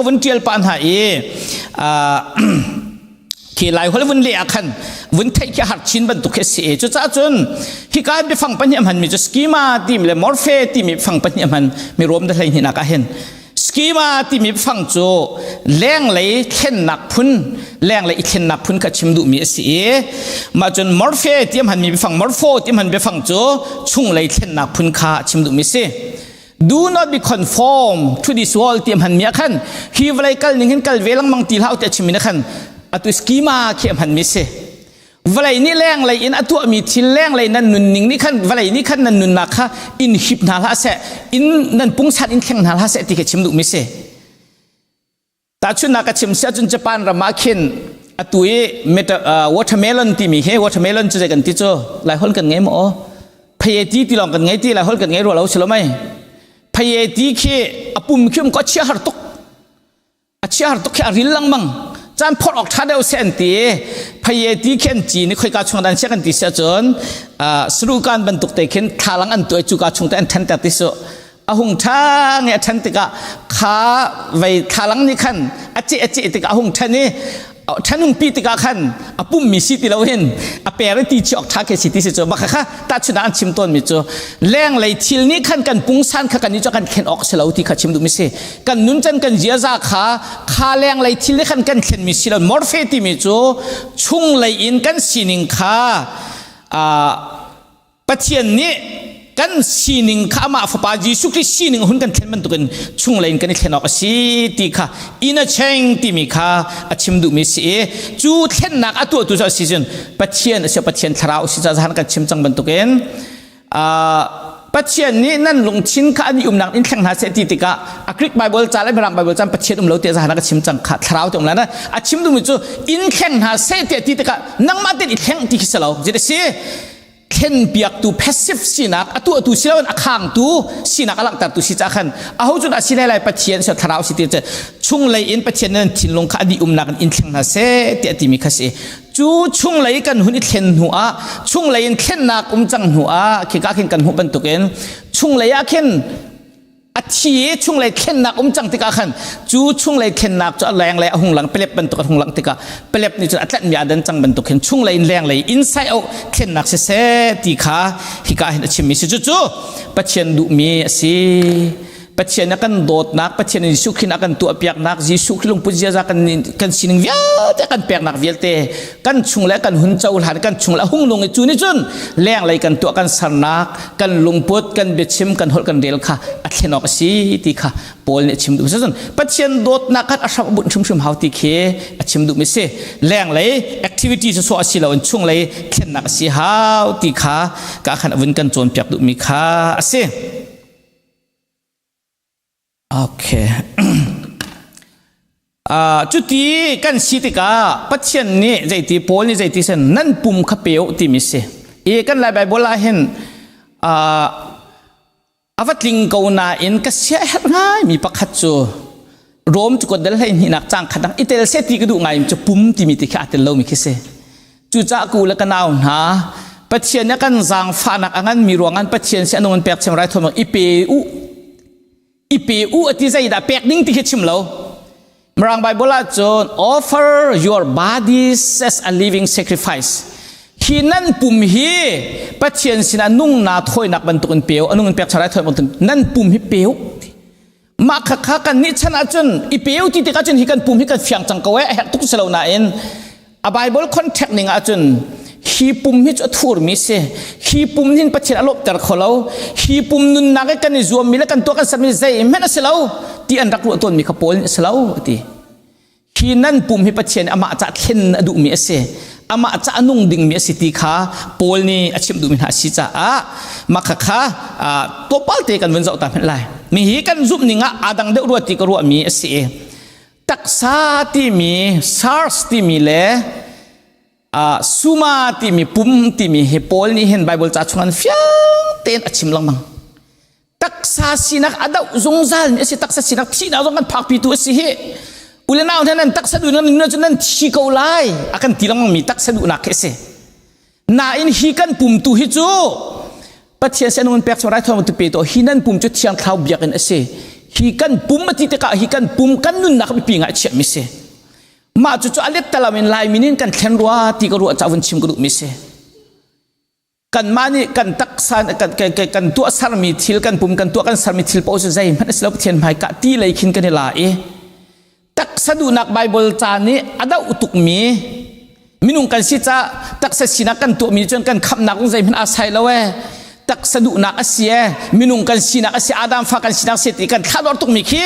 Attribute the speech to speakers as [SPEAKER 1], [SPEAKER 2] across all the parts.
[SPEAKER 1] vun tial pa hna i khi lai hol vun le ah khan vun theih khi har chin bantuk khi si cu ca cun hika biafang pahnih hman mi cu schema timi le morphe timi fang pahnih hman mi rom da hlei hnih nak ah hin schema timi fang cu lenglei thlennak phun lenglei i thlennak phun kha chim duhmi a si i mah cun morphe ti hman mi biafang morpho ti hman biafang cu chunglei thlennak phun kha chim duhmi si. Do not be conformed to this world ti hman mi ah khan hi vawlei kal ning hin kal ve lengmang ti hlah ti a chimmi na khan atu schema khi a hman mi si. Vawlei nih lenglei in a tuahmi thil, lenglei nan nunning nih khan, vawlei nih khan nan nunnak kha in hip hna hlah seh, in nan pungsan in thleng hna hlah seh ti khi chim duhmi si. Tahchunhnak ka chim si ahcun, Japan ram ah khin atu i watermelon timi hi, watermelon cu zei kan ti cu, lai holh kan ngei maw? Phei ti ti lawng kan ngei ti, lai holh kan ngei rua lo si lo mei? Phei ti khi a pum khi um ko chia har tuk, a chia har tuk khi a ril lengmang caan phorh awk ṭha deuh se an ti. Phei ti khi an ci ni khoika chung dan sia kan ti si ahcun, sarukan bantuk te khin thlalang an tuai, cuka chung te an ṭhanter ti su. A hung ṭha nge a ṭhan tikah kha vei thlalang nih khan a ceh a ceh tikah a hung ṭhan i ṭhan hung pi tikah khan a pummi si ti lo hin a per i ti chi awk ṭha ke si ti si cu. Mah kha tahchunh ah an chim tawnmi cu, lenglei thil nih khan kan pungsan kha kan nih cu kan thlen awk si lo ti kha chim duhmi si. Kan nuncan, kan ziaza kha kha lenglei thil nih khan kan thlenmi si lo. Morphe timi cu chunglei in kan sining kha, Pathian nih kan sining kha amah Fapa Jesuh Christ sining hun kan thlen bantukin chunglei in kan i thlen awk a si ti kha in a cheng timi kha a chim duhmi si i cu thlennak a tuahtu cu a si cun Pathian a si, Pathian Thlarau a si caah kan chim cang bantukin Pathian nih nan lungthin kha an i umnak in thleng hna seh ti tikah a Greek Bible ca le Mirang Bible ca Pathian um lo ti zahan ka chim cang kha, thlarau te um la. A chim duhmi cu in thleng hna seh ti ti tikah nangmah ten i thleng ti khi si lo je si. Thlenpiaktu, passive sinak, a tuahtu si loin a khangtu sinak a langhtertu si caah khan aho cu dah si lai lai? Pathian si, Thlarau si ti chunglei in Pathian nan thinlung kha a dih umnak in in thleng hna seh tiah timi kha si. Cu chunglei kan hun i thlen hnu ah, chunglei in thlennak um cang hnu ah, khika khin kan hmuh bantukin chunglei ah khin a thi i chunglei thlennak um cang tikah khan cu chunglei thlennak cu a lenglei a hung lang, pelep bantuk a hung lang tikah pelep nih cun a tlanhmi aa dan cang bantuk hin chunglei in lenglei, inside out thlennak siseh ti kha hika hin a chimmi si. Cucu Pathian duhmi a si. Pathian a kan dawtnak, Pathian in Jesuh Khrih a kan tuahpiaknak, Jesuh Khrih lungput ziaza kan kan sining vialte kan peknak vialte kan chung le kan hun cohlan, kan chung le hung lung i cu nih cun lenglei kan tuah kan sernak, kan lungput, kan biachim, kan holh, kan rel kha a thlen awk a si ti kha Paul nih a chim duh. Cun Pathian dawtnak khan a hram bunh hrimhrim hau ti khi a chim duhmi si. Lenglei activity cu sawh a si lo in chunglei thlennak a si hau ti kha ka khan a vun kan cawnpiak duhmi kha a si. Okay. Cuti kan si tikah Pathian nih zeiti, Paul nih zeiti sen nan pum kha pe u timi si. I kan Lai Bible ah hin a va tling ko nain ka sia herh ngai mi pakhat cu Rom cu dal hlei hnihnak cang khat dang i tel se ti ka duh ngai cu pum timi ti khi aa tel lomi khi si. Cucaah ku le ka nau hna, Pathian nih kan zaangfahnak a nganmi ruangan Pathian si anung an pek chem raithuam i pe u, i pe u ati. Zeidah pek ding ti khi chim lo. Mirang Bible ah cun "Offer your bodies as a living sacrifice." Hi nan pum hi Pathian sinah nung na thawinak bantukin pe u, anung in pek chem raithuam bantukin nan pum hi pe u. Mah kha kha kan nih chan ahcun i peu ti tikah cun hi kan pum hi kan fiang cang ko e, a herh tuk si lo nain a Bible contact ning ahcun hi pum hi cu a thurmi si, hi pum hin Pathian a lawmhter kho lo, hi pum nunnak i kan i zuammi le kan tuah kan sermi zeihmanh a si lo ti an rak ruah tawnmi kha Paul nih a si lo a ti. Hi nan pum hi Pathian amah ca thlen a duhmi a si, amah ca a nung dingmi a si ti kha Paul nih a chimh duhmi hna a si caah mah kha kha tlawmpal te kan vun zoh ta hmanh lai. Mi hi kan zumh ning ah aa dang deuh rua ti ka ruahmi a si. Taksa timi, sarx timi le soma timi, pum timi hi Paul nih hin Bible ca chung an fiang tein a chim lengmang. Taksa sinak a doh zungzal mi a si. Taksa sinak thihnak zong kan phakpi tu a si. Hi ule nau hna, nan taksa duhnak nan cu nan thi ko lai a kan ti lengmang mi taksa duhnak khi a si. Nain hi kan pum tu hi cu Pathian sin an pek chung raithawinak tu pe to. Hi nan pum cu Thiang Thlarau biakinn a si. Hi kan pum a ti tikah hi kan pum kan nunnak biapi ngai chiah mi si. Mah cucu a lettalam in Lai min in kan thlen rua ti ka ruah ca vun chim ka duh mi si. Kanmah nih kan taksa kan kan kan tuah sermi thil kan pum kan tuah kan sermi thil paoh cu zeihmanh a si lo Pathian hmai ka ti lei khin kan i la i taksa duhnak Bible ca nih a doh tukmi minung kan si ca taksa sinak kan tuahmi cun kan khamnak zong zeihmanh aa sai lo ee taksa duhnak a si ee minung kan sinak a si Adam fa kan sinak si ti kan thlador tukmi khi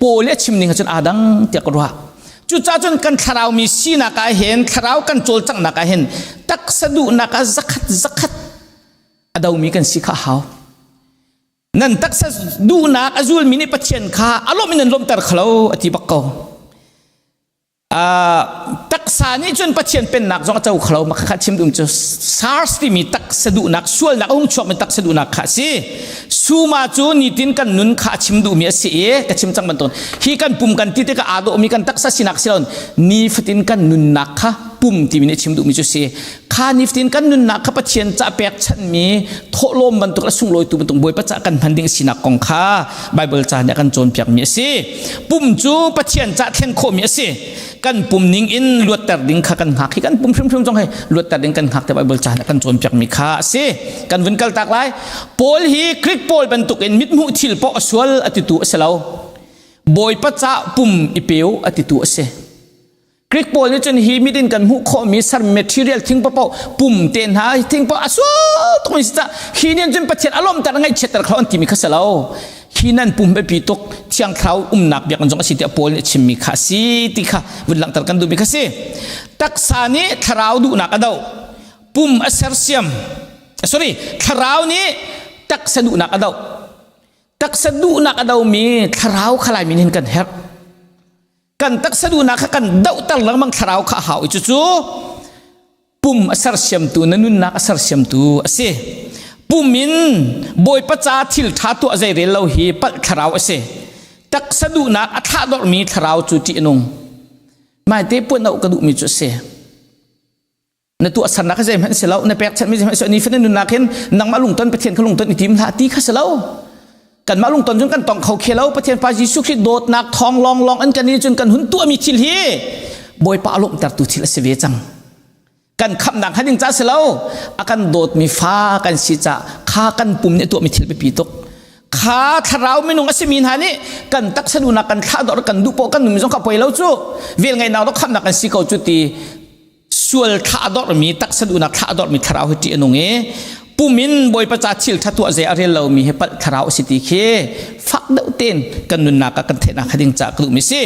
[SPEAKER 1] Paul a chim ning cun adang tiah ka ruah. Cucaah cun kan thlarau mi sinak ah hin thlarau kan cawlcanghnak ah hin taksa duhnak ah zakhat zakhat a domi kan si kha a hau. Nan taksa duhnak a zulmi nih Pathian kha a lawmh in nan lawmhter khalo a ti bak ko. Taksa nih cun Pathian pennak zong a co khalo ma kha chim dum cu SARS timi taksa duhnak sualnak a hung chuakmi taksa duhnak kha a si. Suma cu nitin kan nun kha a chim duhmi a si i ka chim cang bantuk hi kan pum kan ti tikah aa dawhmi kan taksa sinak si loin nifatin kan nunnak kha pum timi nih a chim duhmi cu si. Kha nifatin kan nunnak kha Pathian ca pekchanhmi thawhlawm bantuk le sunglawitu bantuk Bawipa ca kan hman ding sinak kong kha Bible ca nih a kan cawnpiakmi a si. Pum cu Pathian ca thlen khawhmi a si. Kan pum ning in luatter ding kha kan hngak hi kan pum hrimhrim zong hi luatter ding kan hngak te Bible ca nih a kan cawnpiakmi kha a si. Kan vun kal tak lai. Paul hi Greek Paul bantukin mithmuh thil poh a sual a titu a si lo. Bawipa ca pum i peu a titu a si. Greek pawl nih cun hi mit in kan hmuh khawhmi ser material thing paoh pum te hna thing paoh a sual tuk mi si ca hi nih cun Pathian a lawmter ngaihchiatter kho an timi kha si lo. Hi nan pum biapi tuk thiang thlarau umnak biakinn zong a si tiah Paul nih a chimmi kha a si ti kha vun langhter kan duhmi kha si. Taksa nih thlarau duhnak a doh. Pum a sersiam. Sorry, thlarau nih taksa duhnak a doh. Taksa duhnak a domi thlarau kha lai min hin kan herh. Kan taksa duhnak kha kan dohter lengmang thlarau kha a hau i cucu pum a sersiamtu na nunnak a sersiamtu a si. Pum in Bawipa ca thil ṭha tuah zei rel lo hi palh thlarau a si. Taksa duhnak a thlahdorhmi thlarau cu ṭih a nung. Mai te puan ka duhmi cu a si. Na tuahsernak kha zeihmanh si lo, na pekchanhmi zeihmanh si lo, nifatin nunnak hin nangmah lungton Pathian kha lungton i tim hlah ti kha si lo. Kanmah lungton cun kan tong kho khe lo. Pathian Pa Jesuh Khrih dawtnak thawng lawnglawng an kan i cun kan hun tuahmi thil hi Bawipa a lawmhtertu thil a si ve cang. Kan khamhnak hnga ding ca si lo, a kan dawtmi fa kan si ca kha kan pum nih a tuahmi thil biapi tuk. Kha thlarau minung a simi hna nih kan taksa duhnak kan thlahdorh kan duh poh kan nunmi zong kha poi lo cu vel ngaihnak dok khamhnak kan si ko cu ti sual thlah dormi taksa duhnak thlah dormi thlarau hi ṭih a nung i pum in Bawipa ca thil ṭha tuah zei a rel lomi hi palh thlarau a si ti khi fak deuh tein kan nunnak ah kan theihnak kha ding ca ka duhmi si.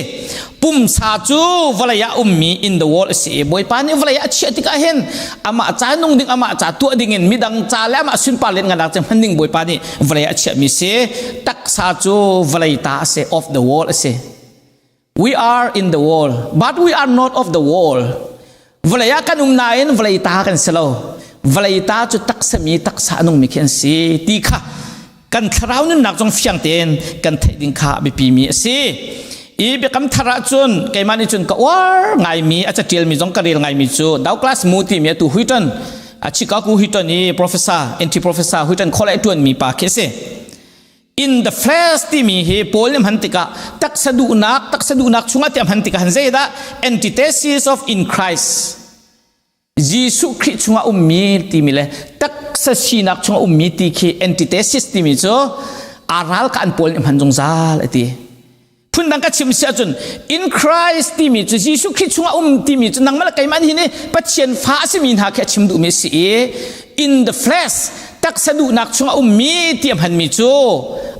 [SPEAKER 1] Pumsa cu vawlei ah ummi in the world a si i Bawipa nih vawlei ah a chiah tikah hin amah ca nung ding amah ca tuah ding in midang ca le amah sunpar len nganak cu hman ding Bawipa nih vawlei ah a chiahmi si. Taksa cu vawlei ta a si, of the world a si. We are in the world, but we are not of the world. Vawlei ah kan um nain vawlei ta kan si lo. Vawlei ta cu taksami taksa a nungmi khi an si ti kha kan thlarau nunnak zong fiang tein kan theih ding kha a biapimi a si. I biakam thar ah cun keimah nih cun ka uar ngaimi a catialmi zong ka rel ngaimi cu Douglas Moo timi atu Wheaton a Chicago Wheaton i professor NT professor Wheaton College tuanmi pa khi a si. In the flesh timi hi Paul nih hman tikah taksa duhnak taksa duhnak chungah tiah hman tikah han zeidah antithesis of in Christ Jesuh Khrih chungah ummi timi le taksa sinak chungah ummi ti khi antithesis timi cu aa ral ka an Paul nih hman zungzal a ti. Phundang ka chim si ahcun in Christ timi cu Jesuh Khrih chungah um timi cu nangmah le keimah nih hin Pathian fa a simi hna khi a chim duhmi a si i in the flesh taksa duhnak chungah ummi ti a hmanmi cu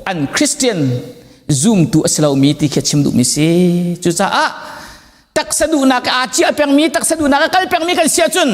[SPEAKER 1] an Christian zumtu a si lomi ti khi a chim duhmi si. Cucaah taksa duhnak aa ciah pengmi taksa duhnak a kal pengmi kan si ahcun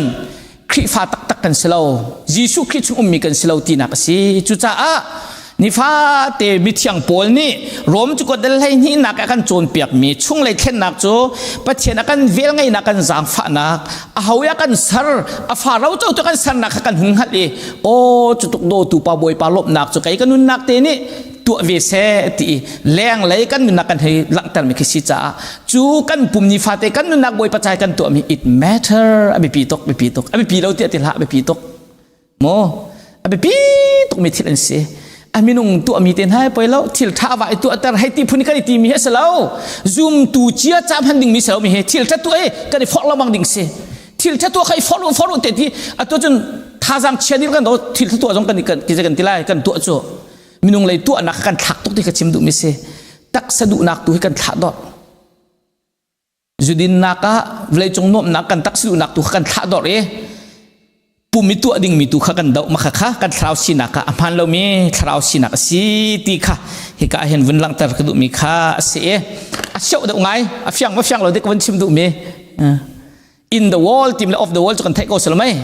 [SPEAKER 1] Khrihfa taktak kan si lo. Jesuh Khrih chung ummi kan si lo tinak a si. Cucaah nifate mithiang Paul nih Rom cu kuat dal 12 nak a kan cawnpiakmi chunglei thlennak cu Pathian a kan velngeihnak kan zaangfahnak a ho a kan ser a fa ro co tu kan sernak kha kan hun hngalh i aw cu tuk dawtu pa Bawipa lawmhnak cu kei ka nunnak te nih tuah ve seh ti i lenglei kan nunnak kan hei langhtermi khi si caah cu kan pum nifate kan nunnak Bawipa cai kan tuahmi it matter a biapi tuk biapi tuk a biapi lo tiah ti hlah a biapi tuk maw a biapi tukmi thil an si. A minung tuahmi te hna poi lo thil tha va i tuahter hei ti phun kan i timi hi a si lo. Zumtu cia ca hman dingmi si lo mi hi thil tha tuah i kan i forh lengmang ding si. Thil tha tuah kha i forh forh te ti atu cun thazaang chia ding kan do thil tha tuah zong kan kan kan ti lai kan tuah cu minung lei tuahnak kan thlak tuk ti ka chim duhmi si. Taksa duhnak tu hi kan thlah dawt. Zudinnak ah vawleicung nuamhnak kan taksa duhnak tu kha kan thlah dawrh i pum i tuah dingmi tu kha kan doh makha kha kan thlarau sinak ah a hmaan lomi thlarau sinak a si ti kha hika ah hin vun langhter ka duhmi kha a si i a sioh deuh ngai a fiang ma fiang lo dik ka vun chim duhmi in the world tim le of the world cu kan theih ko si lo mei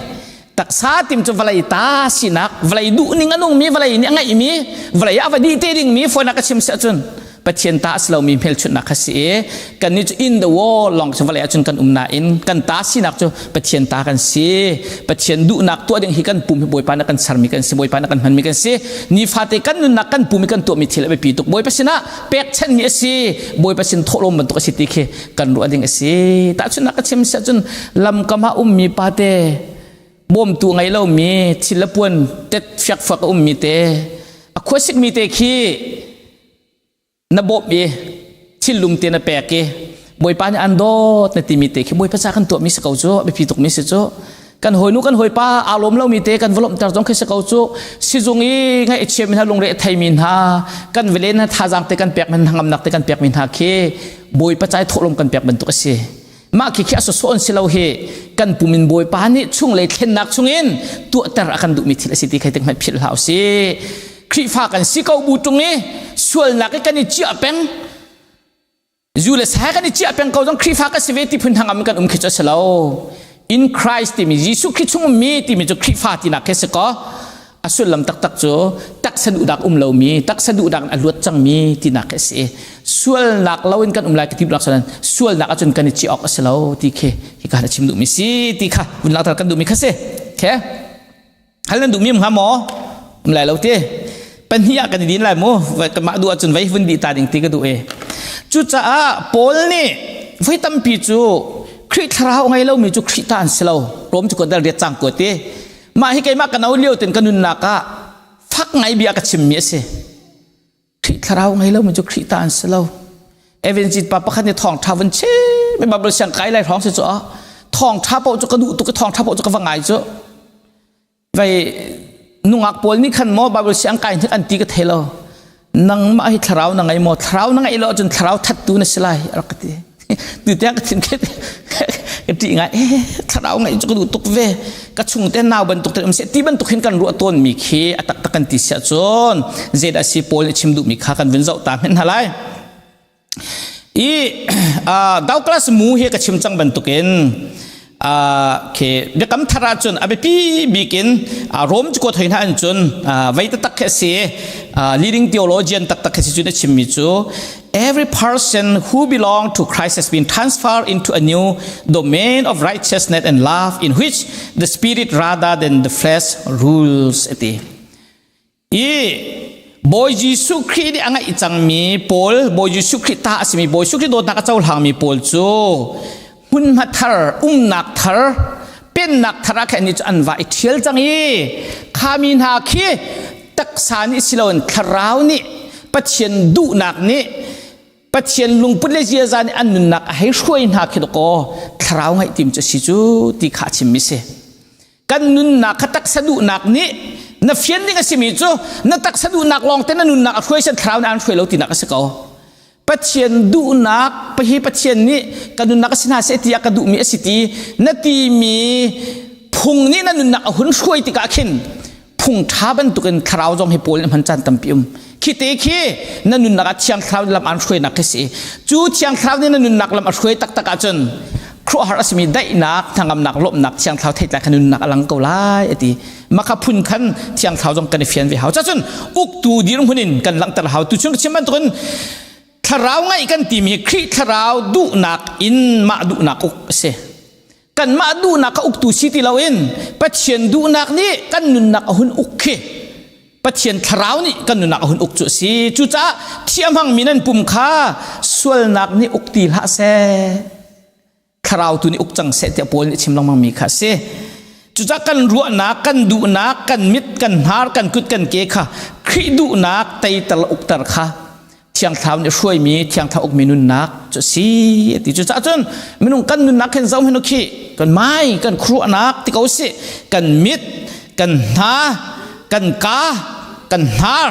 [SPEAKER 1] taksa tim cu vawlei ta sinak vawlei duh ning a nungmi vawlei nih a ngeihmi vawlei ah va dih te dingmi fawinak ka chim si ahcun Pathian ta a si lomi hmelchunhnak kha si i kannih cu in the world lawng cu vawlei ahcun kan um nain kan ta sinak cu Pathian ta kan si Pathian duhnak tuah ding hi kan pum hi Bawipa na kan sermi kan si Bawipa na kan hmanmi kan si nifate kan nunnak kan pum i kan tuahmi thil a biapi tuk Bawipa sinah pekchanhmi a si Bawipa sin thawhlawm bantuk a si ti khi kan ruah ding a si tahchunhnak ka chim siah cun lamkam ah ummi pate bawmtu ngei lomi thil le puan tet fiakfuak a ummi te a khuasikmi te khi na bawmh i thillum te na pek i Bawipa nih an dawt na timi te khi Bawipa ca kan tuahmi si ko cu biapi tukmi si cu kan hawinu kan hawipa aa lawm lomi te kan va lawmhter zong khi si ko cu sizung i ngaih chiami hna lungre a theimi hna kan vele hna thazaang te kan pek hna ngamnak te kan pekmi hna khi Bawipa ca i thawhlawm kan pek bantuk a si mah khi khi a sawsawh an si lo hi kan pum in Bawipa nih chunglei thlennak chungin tuahter a kan duhmi thil a si ti khai tik hmanh philh hlah usih Khrihfa kan si ko bu tung i sualnak i kan i ciah peng zu le sa kan i ciah peng ko zong Khrihfa ka si ve ti phun hangam kan um khi cu a si lo in Christ timi Jesuh Khrih chung ummi timi cu Khrihfa tinak khi si ko a sullam taktak cu taksa duhnak um lomi taksa duhnak a luat cangmi tinak khi a si sualnak loin kan um lai ka ti duhnak sanan sualnak ahcun kan i ci awk a si lo ti khi hi ka na chim duhmi si ti kha vun langhter kan duhmi kha si okay hal nan duhmi um hnga maw um lai lo ti pahnih ah kan i din lai mu mah duh ahcun vei vun dih ta ding ti ka duh e cucaah Paul nih voi tampi cu Khrih thlarau ngei lomi cu Khrih ta an si lo Rom cu dal riat cang ko ti mah hi keimah ka no lio ten ka nunnak ah fak ngai bia ka chimmi a si Khrih thlarau ngei lomi cu Khrih ta an si lo Evangelist pa pakhat nih thawngṭha vun chim Bible siang kai lai hrawng si cu ah thawngṭha paoh cu ka duh tuk i thawngṭha paoh cu ka va ngai cu vai nungak pawl nih khan maw Bible siang kai hnik an ti ka thei lo nangmah hi thlarau na ngei maw thlarau na ngeih lo ahcun thlarau thattu na si lai rak ka ti tu tiang ka thin ka ṭih ngai eh thlarau ngeih cu ka duh tuk ve ka chung te nau bantuk te um se ti bantuk hin kan ruah tawn mi khi a taktak kan ti siah cun zeidah si Paul nih chim duh mi kha kan vun zoh ta hmenh hna lai I Douglas Moo hi ka chim cang bantukin khi biakam thar ahcun a biapi bik in Rome cu thoi hna an cun vei taktak khi a si leading theologian taktak khi si cun a chimmi cu every person who belong to Christ has been transferred into a new domain of righteousness and love in which the spirit rather than the flesh rules ati I Bawi Jesuh Khrih nih a ngeih cangmi pawl, Bawi Jesuh Khrih ta a simi Bawi Jesuh Khrih dawtnak a cohlangmi pawl cu hmunhma thar, umnak thar, pennak thar ah khin annih cu an va i ṭhial cang i khami hna khi taksa nih si loin thlarau nih Pathian duhnak nih Pathian lungput le ziaza nih an nunnak a hei hruai hna khi dakaw thlarau ngaih tim cu a si cu ti kha a chimmi si. Kan nunnak kha taksa duhnak nih na fian ding a simi cu na taksa duhnak lawng te na nunnak a hruai sen thlarau nih an hruai lo tinak a si ko. Pathian duhnak hi Pathian nih ka nunnak a si hna seh tiah ka duhmi a si ti na timi phung nih na nunnak a hun hruai tikah khin phung ṭha bantukin thlarau zong hi Paul nih hman caan tampi um khi te khi na nunnak ah thiang thlarau lam aan hruainak khi si cu thiang thlarau nih na nunnak lam a hruai taktak ahcun khuaruahhar a simi daihnak hnangamnak lawmhnak thiang thlarau theitlai kha nunnak a lang ko lai a ti maka phun khan thiang thlarau zong kan i fian ve hau cacun uktu dirhmun in kan langhter hau tu chung chim bantukin thlarau ngaih kan timi Khrih thlarau duhnak in mah duhnak uk a si kanmah duhnak kha uktu si ti loin Pathian duhnak nih kan nunnak a hun uk khi Pathian thlarau nih kan nunnak a hun uk cu a si cucaah thiamhangmi nan pum kha sualnak nih uk ti hlah seh thlarau tu nih uk cang seh tiah Paul nih chim lengmang mi kha a si. Cucah kan ruahnak, kan duhnak, kan mit, kan hnar, kan kut, kan ke kha Khrih duhnak teiter ukter kha Thiang Thlarau nih hruaimi, Thiang Thlarau ukmi nunnak cu si ti. Cucaah cun minung kan nunnak khin zoh hin khi kan mai, kan khuaruahnak ti ko si, kan mit, kan hna, kan ka, kan hnar,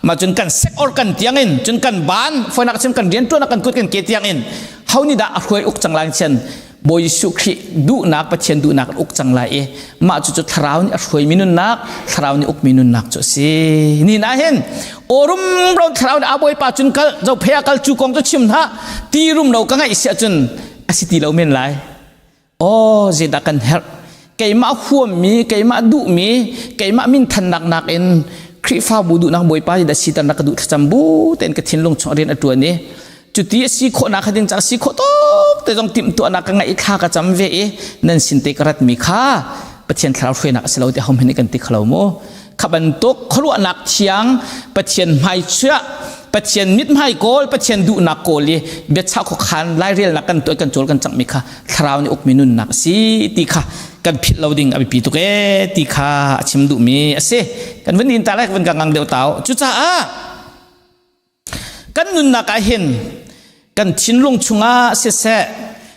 [SPEAKER 1] ma cun kan sek or kan tiang in, cun kan ban, foinak cun kan riantuan kan kut kan ke tiang in, ho nih dah a hruai uk cang lai chian Bawi Jesuh Khrih duhnak Pathian duhnak an uk cang lai i mah cu cu thlarau nih a hruaimi nunnak thlarau nih ukmi nunnak cu a si ni na hin awrum ro thlarau nih a bawipa cun kal zophei ah kal cu kong cu chim hna ti rum lo ka ngaih si ahcun a si ti lo men lai aw zeidah kan herh keimah huammi keimah duhmi keimah minthannak nakin Khrihfabu duhnak Bawipa nih dah sitar na ka duh thlacam bu tein ka thinlung chung rian a ṭuan i cuti a si khawhnak kha ding cang si khawh tuk te zong timhtuahnak ka ngaih thla ka cam ve i nan sin te ka ratmi kha Pathian thlarau hruainak a si lo ti hom hin kan ti khalo mu kha bantuk khuaruahnak thiang Pathian hmai chiah Pathian mithmai kawl Pathian duhnak kawl i biachah khuakhan lairelnak kan tuah kan cawl kan cangmi kha thlarau nih ukmi nunnak a si ti kha kan philh lo ding a biapi tuk ee ti kha a chim duhmi a si kan vun in ta lai kan ngang deuh tau cucaah kan nunnak ah hin kan thinlung chungah siseh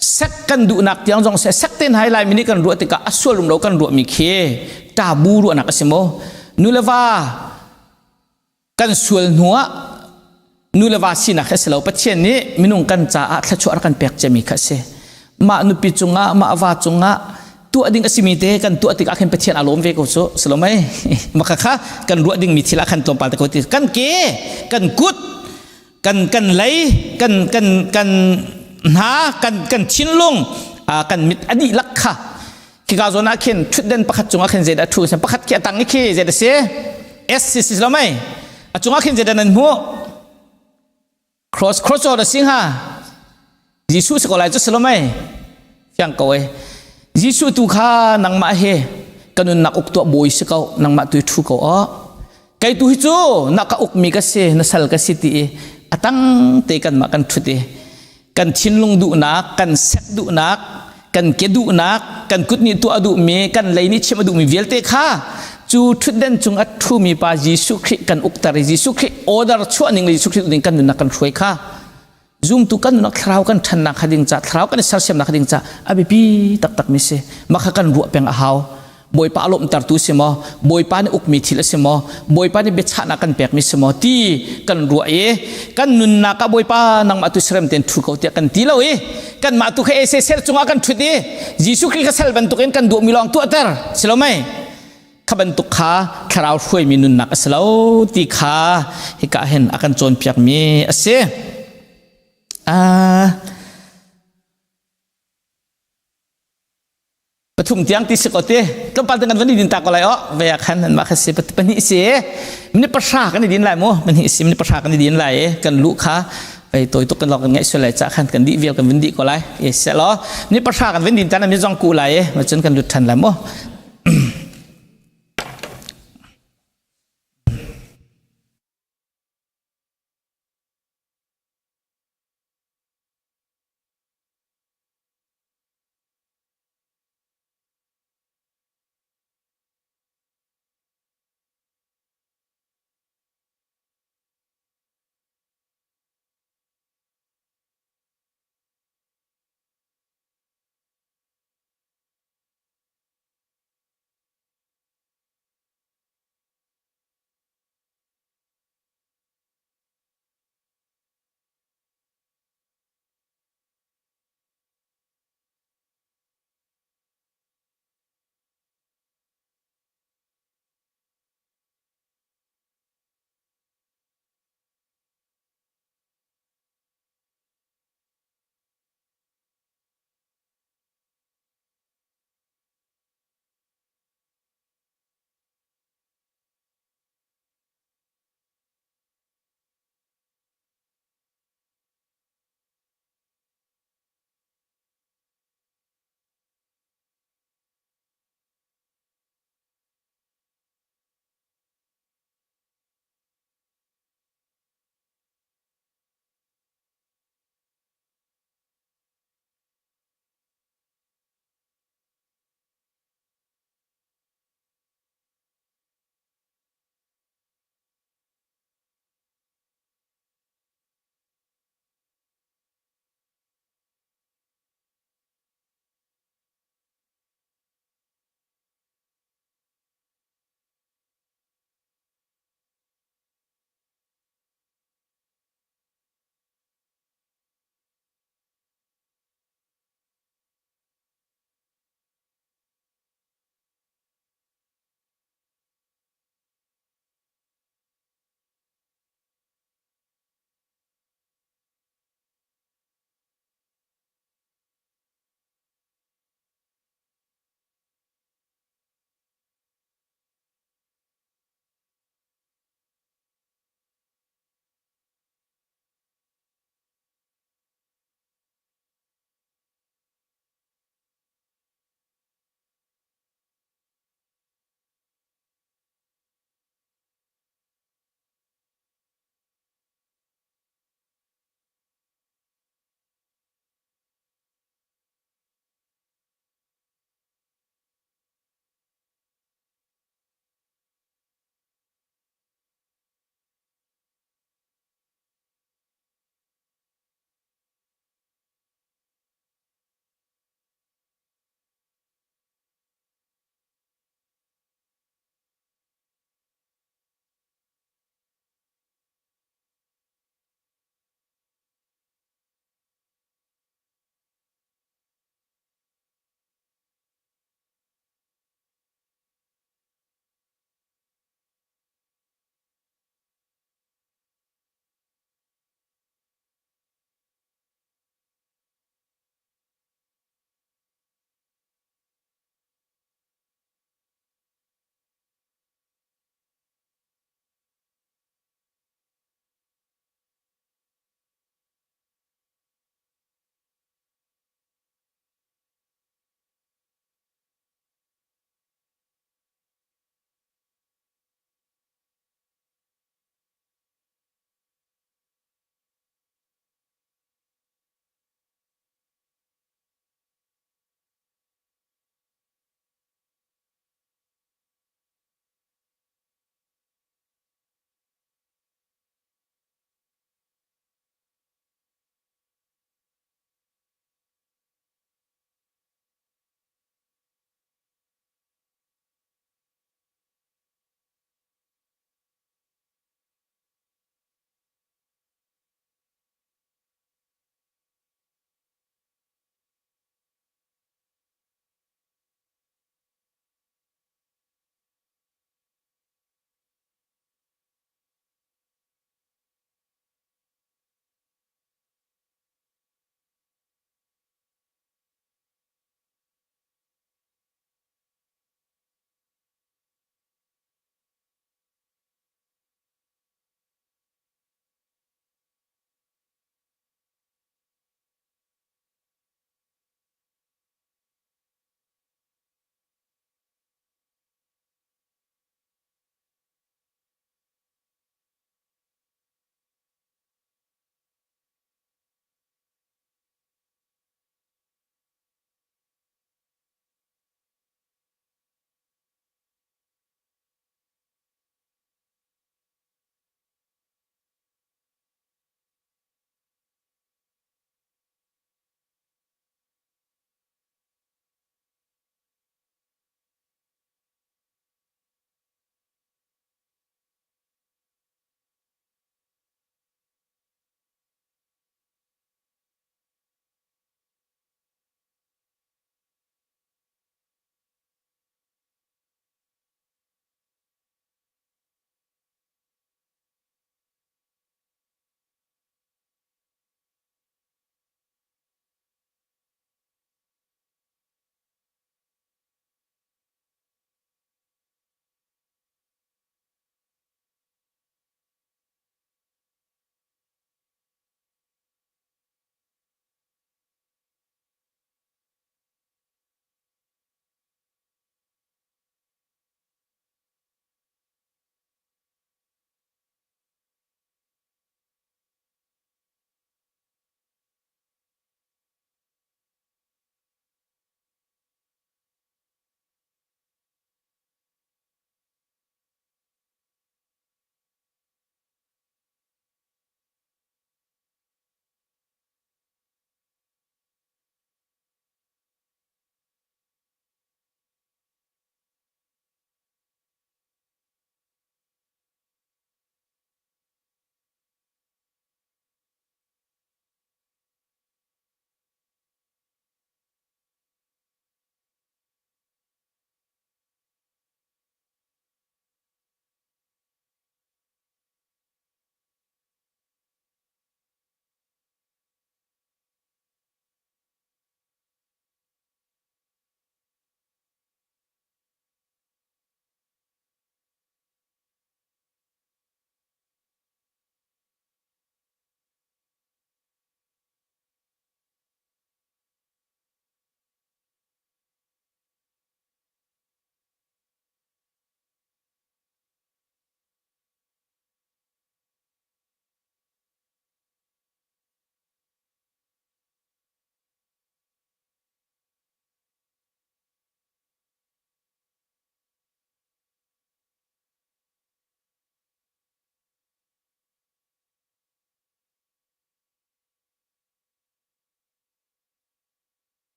[SPEAKER 1] sek kan duhnak tiang zong seh sek ten hai lai mi nih kan ruah tikah a sual um lo kan ruahmi khi tabu ruahnak a si maw nu le va kan sual hnuah nu le va sinak khi a si lo Pathian nih minung kan caah thluachuah rak kan pek ciami kha a si mah nupi cungah mah va cungah tuah ding a simi te kan tuah tikah khin Pathian a lawm ve ko cu salomai maka kha kan ruah dingmi thil ah khan tlawmpal te ko ti kan ke kan kut kan kan lei kan kan kan hna kan kan thinlung kan mit a dihlak kha khika zawn ah khin thutden pakhat cungah khin zeidah thu pakhat khi a tang i khi zeidah si S si si lo mei a cungah khin zeidah nan hmuh cross cross a sing ha Jesuh si ko lai cu si lo mei fiang ko e Jesuh tu kha nangmah he ka nunnak uk tuah bawi si ko nangmah tu thu ko o kei tu hi cu na ka ukmi ka si na sal ka si ti i a tang te kan mah kan thut i kan thinlung duhnak kan sek duhnak kan ke duhnak kan kut nih tuah duhmi kan lei nih chim a duhmi vialte kha cu ṭhutden cung a ṭhumi pa Jesuh Khrih kan ukter i Jesuh Khrih order chuah ning le Jesuh Khrih ning kan nunnak kan hruai kha zumtu kan nunnak thlarau kan ṭhannak kha ding ca thlarau kan i sersiamnak kha ding ca a biapi taktak mi si mah kha kan ruah peng a hau Bawipa a lawmhtertu si maw Bawipa nih ukmi thil a si maw Bawipa nih biachahnak kan pekmi si maw ti kan ruah i kan nunnak ah Bawipa nangmah tu serem tein ṭhu ko tiah kan ti lo i kanmah tu kha ese ser cungah kan ṭhut i Jesuh Khrih kha sal bantukin kan duhmi lawng tuahter si lo mei kha bantuk kha thlarau hruaimi nunnak a si lo ti kha hika hin a kan cawnpiakmi a si. Pathum tiang ti si ko ti tlawmpal te kan van i din ta ko lai o ve ah khan mah kha si pahnih si minute pahra kan i din lai mu pahnih si minute pahra kan i din lai i kan luh kha ei toi tuk kan lok kan ngaih sual lai cha khan kan dih vial kan vun dih ko lai e se lo minute pahra kan vun din tan mi zong ku lai e ma cun kan lut than lai mu.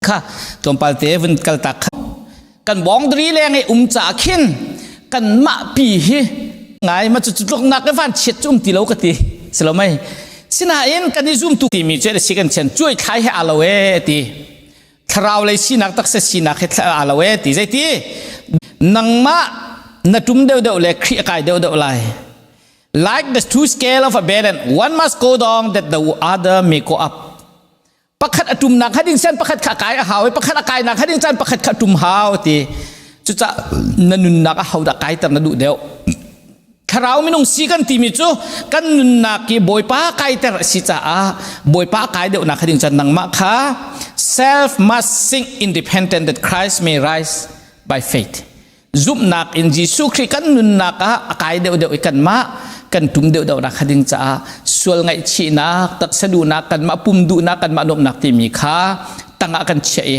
[SPEAKER 1] Kha tlawmpal te vun kal tak kha kan boundary leng i um ca khin kan mah pi hi ngai ma cu tluk nak van chiat cu um ti lo ka ti silo mei sinain kan i zum tu timi cu si kan chen cuai thlai he alo e ti thlarau lei sinak taksa sinak he thla alo e ti zeiti nangmah na tum deuh deuh le Khrih a kai deuh deuh lai like the two scale of a balance one must go down that the other may go up Pakhat a ṭumnak kha ding chan pakhat kha kai a hau i pakhat a kainak kha ding chan pakhat kha ṭum hau ti. Cucaah na nunnak a hodah kaiter na duh deuh. Thlarau minung si kan timi cu kan nunnak hi Bawipa kaiter a si caah Bawipa kai deuhnak kha ding chan nangmah kha self must sink independent that Christ may rise by faith. Zumhnak in Jesuh Khrih kan nunnak ah a kai deuhdeuh i kanmah kan tum deuhdeuhnak kha ding caah sual ngaihchihnak, taksa duhnak, kanmah pum duhnak, kanmah nuamhnak timi kha tangah kan chiah i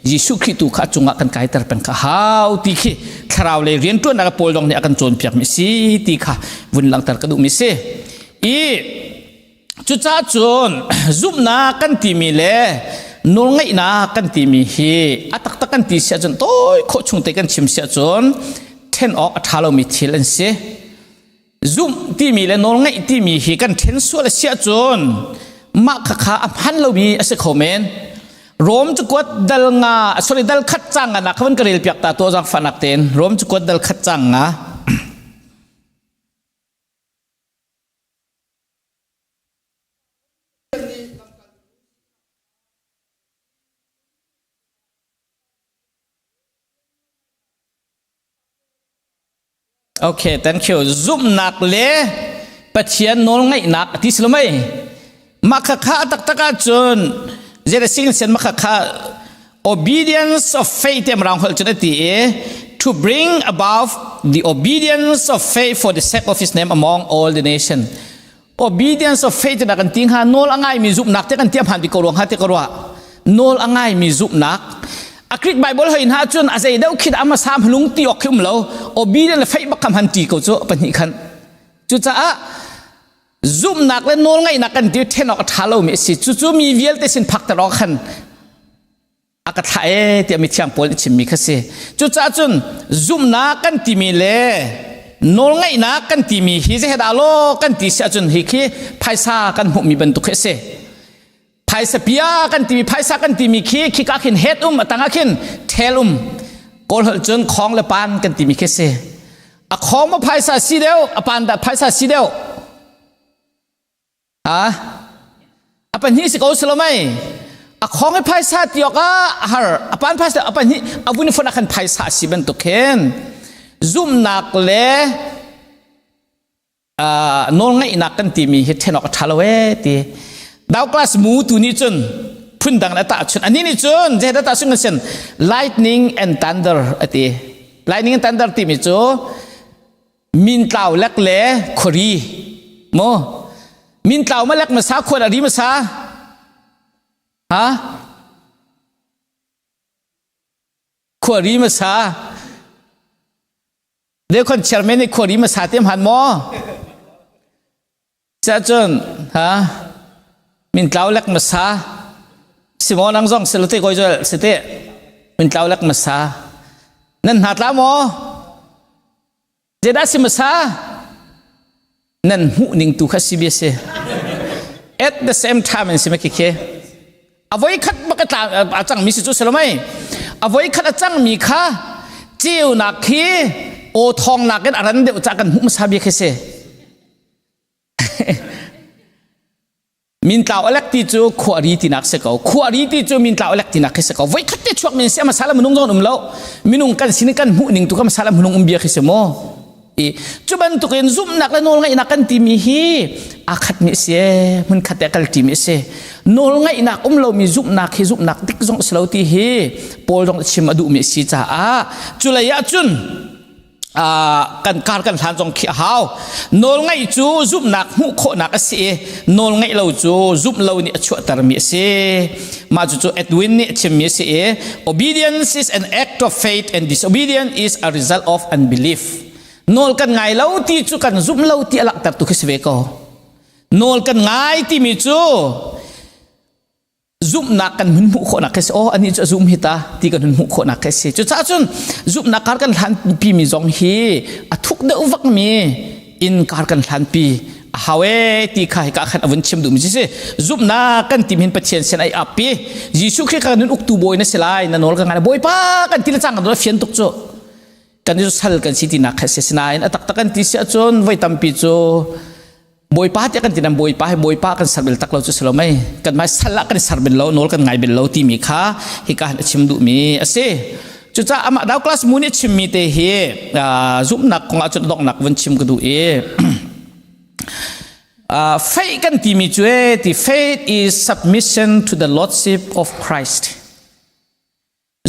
[SPEAKER 1] Jesuh Khrih tu kha a cungah kan kaiter peng kha hau ti khi thlarau lei rianṭuannak Paul dong nih a kan cawnpiak mi si ti kha vun langhter ka duhmi si. I Cucaah cun zumhnak kan timi le nawlngaihnak kan timi hi a taktak kan ti si ahcun tawi khawh chung te kan chim si ahcun ṭhen awk a ṭha lomi thil an si. Zumh timi le nawlngaih timi hi kan ṭhen sual a si ahcun mah khakha a hman lomi a si kho men. Rom cakuat dal nga sorry dal khat cang nga nak kha van ka rel piak ta to zaangfahnak tein Rom cakuat dal khat cang nga. Okay, thank you. Zumhnak le Pathian nawlngaihnak ti si lo mei? Mah kha kha taktak ahcun zei sing sen mah kha kha obedience of faith te marang holh cun a ti i to bring about the obedience of faith for the sake of his name among all the nation. Obedience of faith na kan ti hnga nawl a ngaimi zumhnak te kan tiam han bi ko ruang ha te ka ruah nawl a ngaimi zumhnak a Greek Bible hoi hna cun a zei deuh khit ama sam hlung ti ok khi um lo obedience le faith bak kam han ti ko cu pahnih khan cucaah zumhnak le nawlngaihnak kan ti then awk a ṭha lomi a si cucu mi vialte sin phakter awk khan a ka thlah e tiah mithiang Paul nih chimmi kha si cucaah cun zumhnak kan timi le nawlngaihnak kan timi hi zei dah law kan ti si ahcun hi khi phaisa kan hmuhmi bantuk khi a si phaisa pia kan timi phaisa kan timi khi khika khin het um a tangah khin thel um kawl holh cun khong le pan kan timi khi si a khong ma phaisa si deuh a pan dah phaisa si deuh a a pahnih si ko silo mei a khong i phaisa tiok a har a pan phaisa a pahnih a vun fon a khan phaisa si bantuk khin zumnak le nawlngaihnak kan timi hi ṭhen awk a ṭha lo ee ti Douglas Moo tu nih cun phundang a tahchun ani nih cun zeidah tahchun kan sin lightning and thunder a ti lightning and thunder timi cu mintlau lek le khuari mo mintlau ma lek ma sa khuan a ri ma sa ha khuari ma sa Dekhon chairman nih khuari ma sa te hman maw? Cun ha min tlau lek ma sa Simon ang zong selute koi jol sete min tlau lek ma sa nan hna tla maw? Zedah si ma sa? Nan hmuh ning tu kha si bia si. At the same time in si ma khi a voi khat bak a tla a cangmi si cu si lo mei a voi khat a cangmi kha ceunak khi aw thawng nakin a ran deuh ca kan hmuh hmasa bik khi si mintlau alek ti cu khuari tinak si ko khuari ti cu mintlau alek tinak khi si ko voi khat te chuak min si a masala minung zong um lo minung kan sin kan hmuh ning tu ka masala minung um bia khi si mu I cu bantukin zumhnak le nawlngaihnak kan timi hi aa khatmi a si hmun khat te a kal ṭimi a si. Nawlngaihnak um lomi zumhnak hi zumhnak dik zong a si lo ti hi Paul zong chim a duhmi a si caah culei ah cun kan kar kan hlan zong khi a hau. Nawlngaih cu zumhnak hmuh khawhnak a si i nawlngaih lo cu zumh lo nih a chuahtermi a si. Mah cucu Edwin nih a chimmi a si i obedience is an act of faith and disobedience is a result of unbelief. Nawl kan ngai lo ti cu kan zumh lo ti a langhter tu khi si ve ko. Nawl kan ngai timi cu Zumhnak kan hun hmuh khawhnak khi si. Oh, anih cu a zum hi ta ti kan hun hmuh khawhnak khi si. Cucaah cun zumhnak kar kan hlanpi mi zong hi a thuk deuh vak mi in kar kan hlanpi a hau e ti kha hika khan a vun chim duhmi si. Zumhnak kan tim hin Pathian sin ai ap pi. Jesuh Khrih kan nun uktu bawi na si lai, na nawl ka ngai. Bawipa kan ti le cang kan fian tuk cu. Kan i sal kan si tinak kha si. Sinain a taktak kan ti si ahcun voi tampi cu Bawipa tiah kan ti nan Bawipa hi Bawipa kan ser bel tak lo cu si lo mei kan mai sal ah kan i ser bel lo nawl kan ngai bel lo timi kha hika hin a chim duhmi a si. Cucaah amah Douglas Moo nih chimmi te hi zumhnak kong ah cun donghnak vun chim ka duh i faith kan timi cu e ti faith is submission to the lordship of Christ.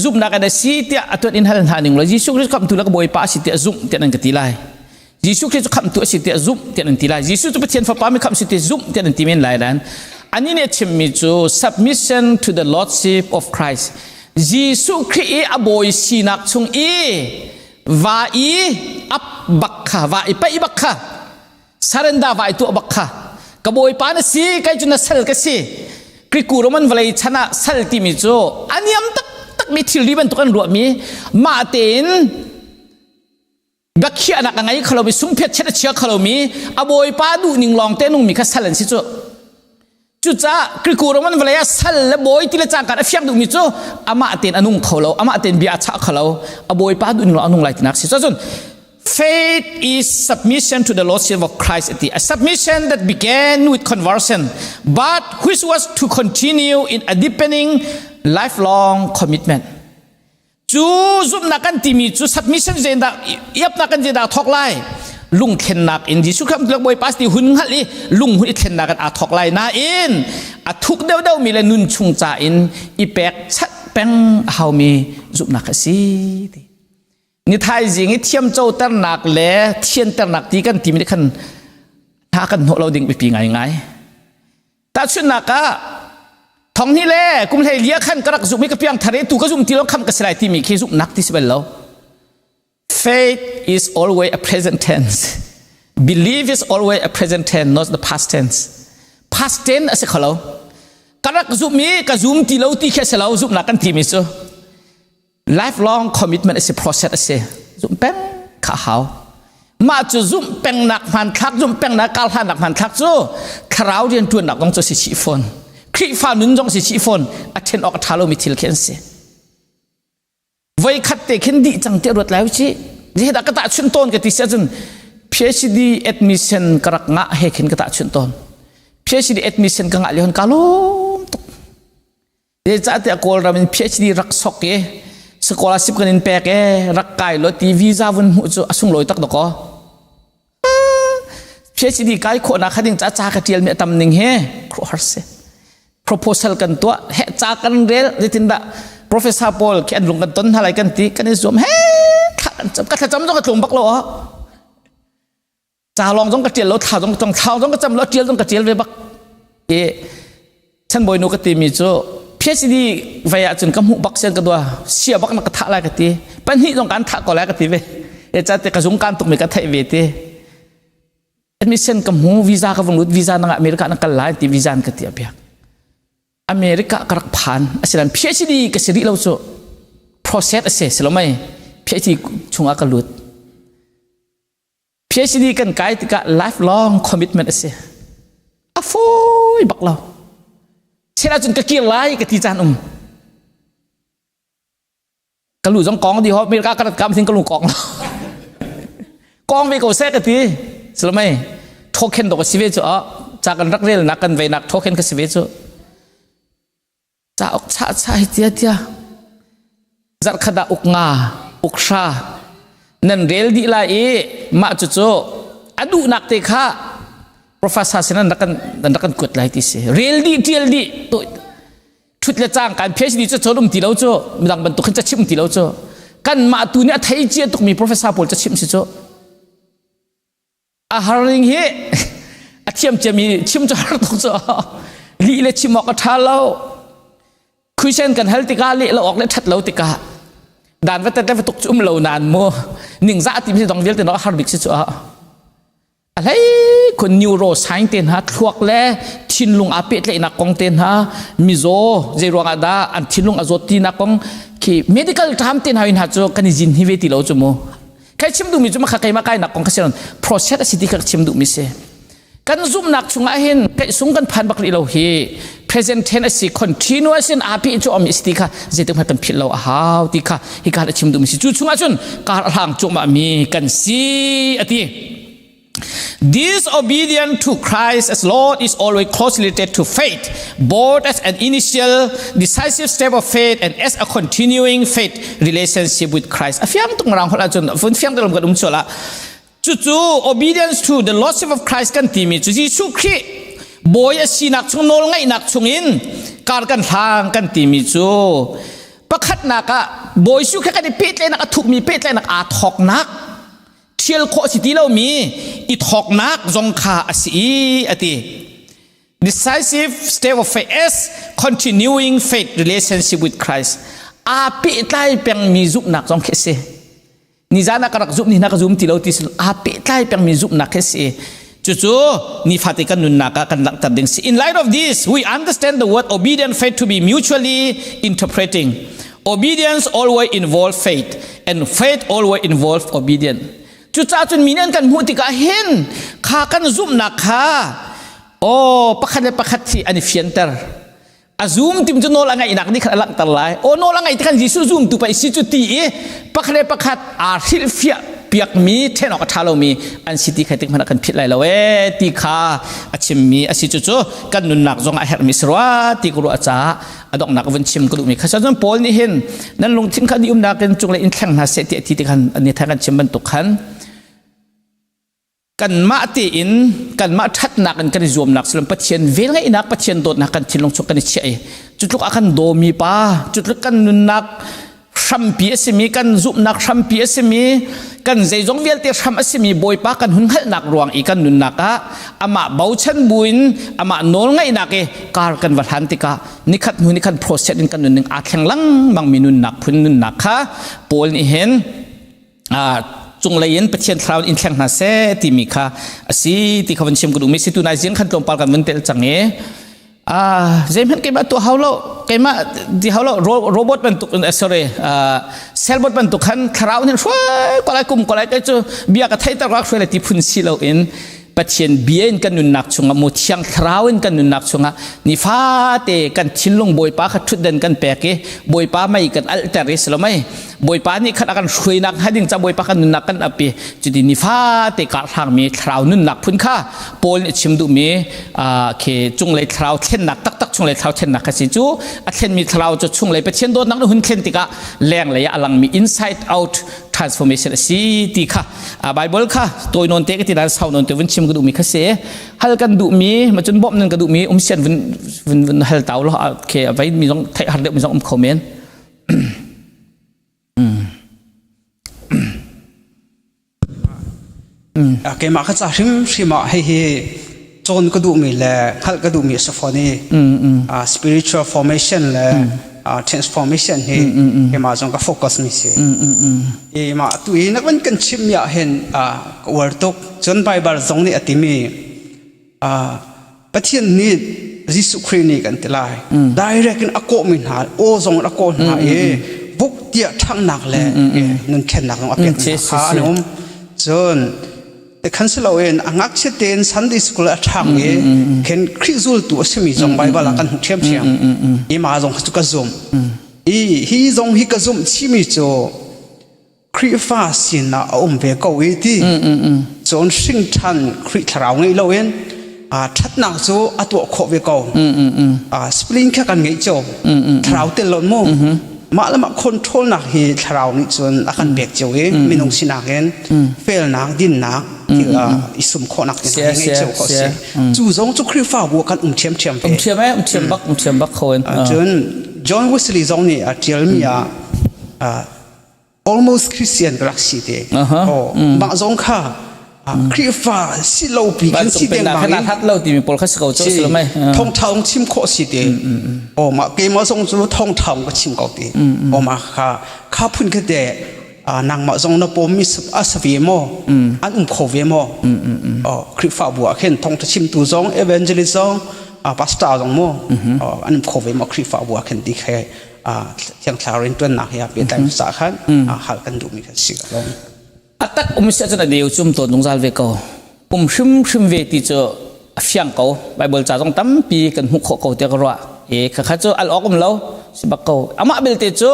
[SPEAKER 1] Zumhnak an si tiah a tuan in hal hna ning law Jesuh Christ khamhtu le ka Bawipa a si tiah zumh tiah nan ka ti lai. Jesuh Christ cu khamhtu a si tiah zumh tiah nan ti lai. Jesuh cu Pathian Fapa mi khamh si tiah zumh tiah nan ti men lai dan. Ani nih a chimmi cu submission to the lordship of Christ. Jesuh Khrih i a bawi sinak chung i va i ap bak kha va i paih bak kha Sarenda vai tuah bak kha ka bawipa na si kai cu na sal ka si Kriku Roman vawlei chan ah sal timi cu a niam taktak mi thilri bantuk an ruahmi mah tein biakhiahnak a ngei kho lomi sungphiat chet a chia kho lomi a bawipa duh ning lawng te nungmi kha sal an si cu. Cucaah Kriku Roman vawlei ah sal le bawi ti le cangka a fiang duhmi cu amah tein a nung kho lo, amah tein bia a chah kho lo, a bawipa duh ning lo a nung lai tinak si. Cun faith is submission to the lordship of Christ ati. A submission that began with conversion but which was to continue in a deepening lifelong commitment. Cu zumhnak kan timi cu submission zeidah iapnak kan zeidah thawk lai lungthlennak in Jesuh Khrist le Bawipa ti hun hngalh i lung hun i thlennak in aa thawk lai nain a thuk deuhdeuh mi le nun chung ca in i pek chat peng a haumi zumhnak a si ti ni thaizing i thiamcoternak le thianternak ti kan timi khan hna kan hnawh lo ding biapi ngaingai. Tahchunhnak ah thong hnih le kum hlei lia khan ka rak zumh i ka piang thar i tu ka zum ti lo kham ka si lai timi khi zumhnak ti si bal lo. Faith is always a present tense. Belief is always a present tense, not the past tense. Past tense a si kho lo. Ka rak zumh i ka zum ti lo ti khi a si lo zumhnak kan timi cu. Lifelong commitment a si process a si zumh peng kha hau mah cu zumh pengnak hmanthlak zumh pengnak karhlannak hmanthlak cu thlarau rianṭuannak zong cu si chih fawn Khrihfa nun zong si chih fawn a ṭhen awk a ṭha lomi thil khi an si voi khat te khin dih cang tiah ruat lai u dah ka tahchunh tawn ka ti si ahcun PhD admission ka rak ngah he khin ka tahchunh tawn PhD admission ka ngah lio ka lawm tuk Zeicahtiah Kawlram in PhD rak sok i scholarship kan in pek e rak kai lo ti visa vun hmuh cu a sunglawi tak dakaw. PhD kai khawhnak kha ding ca ca ka tial mi a tam ning he khuahar si. Proposal kan tuah he ca kan rel zeitindah professor pawl khi an lung kan ton hna lai kan ti kan i zuam he thla kan cam ka thlacam zong ka tlung bak lo ah ca lawng zong ka ṭial lo thla zong thla zong ka cam lo ṭial zong ka ṭial ve bak i chanbawi nu ka timi cu PhD vei ahcun ka hmuh bak sian ka dua sia bak na ka thah lai ka ti pahnih zong kan thah ko lai ka ti ve e ca te ka zung kan tuk mi ka theih ve ti admission ka hmu visa ka vung lut visa nang America na kal lai ti visa an ka ti apiak America ka rak phan asilan PhD ka si rih lo cu process a si si lo mei PhD chungah ka lut PhD kan kai tikah lifelong commitment a si. A fawi bak lo. Chel ahcun ka kir lai ka ti caan um. Ka lu zong kong di ho America ka rat kam sin ka lu kong lo. Kong ve ko seh ka ti. Salamai thoken dok a si ve cu a ca kan rak rel nak kan ve nak thoken ka si ve cu. Cauk chah chah hi tia tia zarhkhat ah uk nga uk hra nan rel dih lai i mah cucu a duhnak te kha professor sin an rak kan an rak kan kuat lai ti si rel dih tial dih to thut le cang kan PhD cu cawn um ti lo cu midang bantuk hin ca chim ti lo cu kan mah tu nih a thei cia tukmi professor pawl ca chim si cu A har ning hi a thiam ciami chim cu har tuk cu lih le chim awk a ṭha lo. Khuisen kan hal tikah leh lo awk le ṭhat lo tikah dan va tet le va tuk cu um lo nain mu ningzah ti mi dong vialte no a har bik si cu a hlei khun. khun neuroscience te hna thluak le thinlung aa pehtlaihnak kong te hna mizaw zei ruangah dah an thinlung a zawt tinak kong khi medical term te hna hna cu kan i zin hi ve ti lo cu mu. Kai chim duhmi cu makha keimah kainak kong kha si process a si ti kha ka chim duhmi si. Kan zumhnak chungah hin sung kan phan bak rih lo hi present tense a si continuous in api cu om si ti kha zeitik hmanh kan philh lo a hau ti kha hi ka chim duhmi si. Cu chungah cun kar hlang cuahmah mi kan si ati. This obedience to Christ as Lord is always closely related to faith, both as an initial decisive step of faith and as a continuing faith relationship with Christ. A fiang tuk marang hol ahcun fun fiang telam kan um chuala. Cucu obedience to the lordship of Christ kan timi cu Jesuh Khrih bawi a sinak chung nawl ngaihnak chungin kar kan hlang kan timi cu pakhatnak ah Bawi Jesuh kha kan i pehtlaihnak a thukmi pehtlaihnak aa thawknak ṭhial khawh si ti lomi i thawknak zong kha a si i a ti. Decisive step of faith as continuing faith relationship with Christ. Aa pehtlai pengmi zumhnak zong khi a si. Nizan ah ka rak zumh ni hna ka zum ti lo ti si aa pehtlai pengmi zumhnak khi a si. Cucu nifate kan nunnak ah kan langhter ding si. In light of this, we understand the word obedient faith to be mutually interpreting. Obedience always involves faith and faith always involves obedience. Cucaah cun mi nih an kan hmuh tikah hin kha kan zumhnak kha oh pakhat le pakhat hi an i fianter. A zum tim cu nawl a ngaihnak nih khan a langhter lai. Aw nawl a ngaih ti khan Jesuh zumtu pei si cu ti i pakhat le pakhat aa hrilhfiah piakmi ṭhen awk a ṭha lomi an si ti kha tik hmanh ah kan philh lai lo ee ti kha a chimmi a si cucu kan nunnak zong a herhmi si rua ti ka ruah caah a donghnak vun chim ka duhmi kha cun Paul nih hin nan lungthin kha ni umnak in cunglei in thleng hna seh ti a ti ti khan ni thang kan chim bantuk khan Kanmah tein kanmah ṭhatnak in kan i zuamnak silom Pathian velngeihnak Pathian dawtnak kan thinlung chung kan i chiah i cutluk a kan dawmi pa cutluk kan nunnak hrampi a simi kan zumhnak hrampi a simi kan zeizong vialte hram a simi Bawipa kan hun hngalhnak ruang i kan nunnak ah amah bochan buin amah nawlngaihnak i kar kan va hlan tikah nikhat hnu nikhat process in kan nunning aa thleng lengmang mi nunnak phun nunnak kha Paul nih hin cunglei in Pathian thlarau in thleng hna seh timi kha a si ti kha van chim ka duhmi si tu nai zing khan tlawmpal kan vun tel cang i zeihmanh keimah tuah hau lo keimah di hau lo robot bantuk sorry cellbot bantuk khan thlarau hin hruai kolai kum kolai te cu bia ka thei ter rak hruai le ti phun si lo in Pathian bia in kan nunnak chungah mu thiang thlarau in kan nunnak chungah nifate kan thinlung Bawipa kha ṭhutdan kan pek i Bawipa mei kan alhter i silomei Bawipa nih khan a kan hruainak hnga ding ca Bawipa kan nunnak kan ap i cuti nifate karhlangmi thlarau nunnak phun kha Paul nih chim duhmi khi cunglei thlarau thlennak taktak chunglei thlarau thlennak kha si cu a thlenmi thlarau cu chunglei Pathian dawtnak na hun thlen tikah lenglei ah a langmi inside out transformation a si ti kha Bible kha tawi nawn te ka ti nain sau nawn te vun chim ka duhmi kha si hal kan duhmi macun bawmh nan ka duhmi um sian vun vun vun hal tau lo ke vai mi zong theih har deuh mi zong um kho men.
[SPEAKER 2] Keimah ka ca hrimhrim ah hei hi cawn ka duhmi le hngalh ka duhmi a si fawn i spiritual formation le transformation hi keimah zong ka focus mi si. I mah tu i na van kan chimmi ah hin ka uar tuk. Cun Bible zong nih a timi Pathian nih Jesuh Khrih nih kan ti lai. Direct in a kawhmi hna, aw zong in a kawh hna i buk tiah ṭhanghnak le nun thlennak zong a pek hna kha an um. Cun khan si loin a ngakchia tein Sunday school a ṭhang i khin Khrih zultu a simi zong Bible ah kan hmuh ṭhiamṭhiam. I mah zong cu ka zumh. I hi zong hi ka zumh chihmi cu Khrihfa sinah a um ve ko i ti. Cun hringṭhan Khrih thlarau ngeih loin ṭhatnak cu a tuah khawh ve ko. Spleen kha kan ngeih cio. Thlarau tel lo mu. Mah le mah control nak hi thlarau nih cun a kan pek cio i minung sinak in felnak, dinnak thil i sum khawhnak hi ngeih cio khawh si. Cu zong cu Khrihfabu ah kan um ṭhiamṭhiam ve.
[SPEAKER 1] Um ṭhiam eh, um ṭhiam bak, um ṭhiam bak kho in.
[SPEAKER 2] Cun John Wesley zong nih a ṭialmi ah almost Christian ka rak si te. Oh, mah zong kha Khrihfa si lo pi kan si deng
[SPEAKER 1] bang in hat lo timi pawl kha si ko cu si mai.
[SPEAKER 2] Thong thong chim khawh si te. Oh ma keimah zong cu thong thong ka chim ko ti. Oh ma kha kha phun kha te. Nangmah zong na pawmmi a si ve maw? An um kho ve maw? Khrihfabu ah khin thawngṭha chimtu zong, evangelist zong, pastor zong mu an um kho ve maw Khrihfabu ah khin ti khe Thiang Thlarau rianṭuannak he pehtlai caah khan hal kan duhmi kha si ko.
[SPEAKER 1] A tak um si ahcun a deu cu um tawn zungzal ve ko. Um hrimhrim ve ti cu a fiang ko. Bible ca zong tampi kan hmuh khawh ko tiah ka ruah. E khakha cu al awk um lo si bak ko. Amah belte cu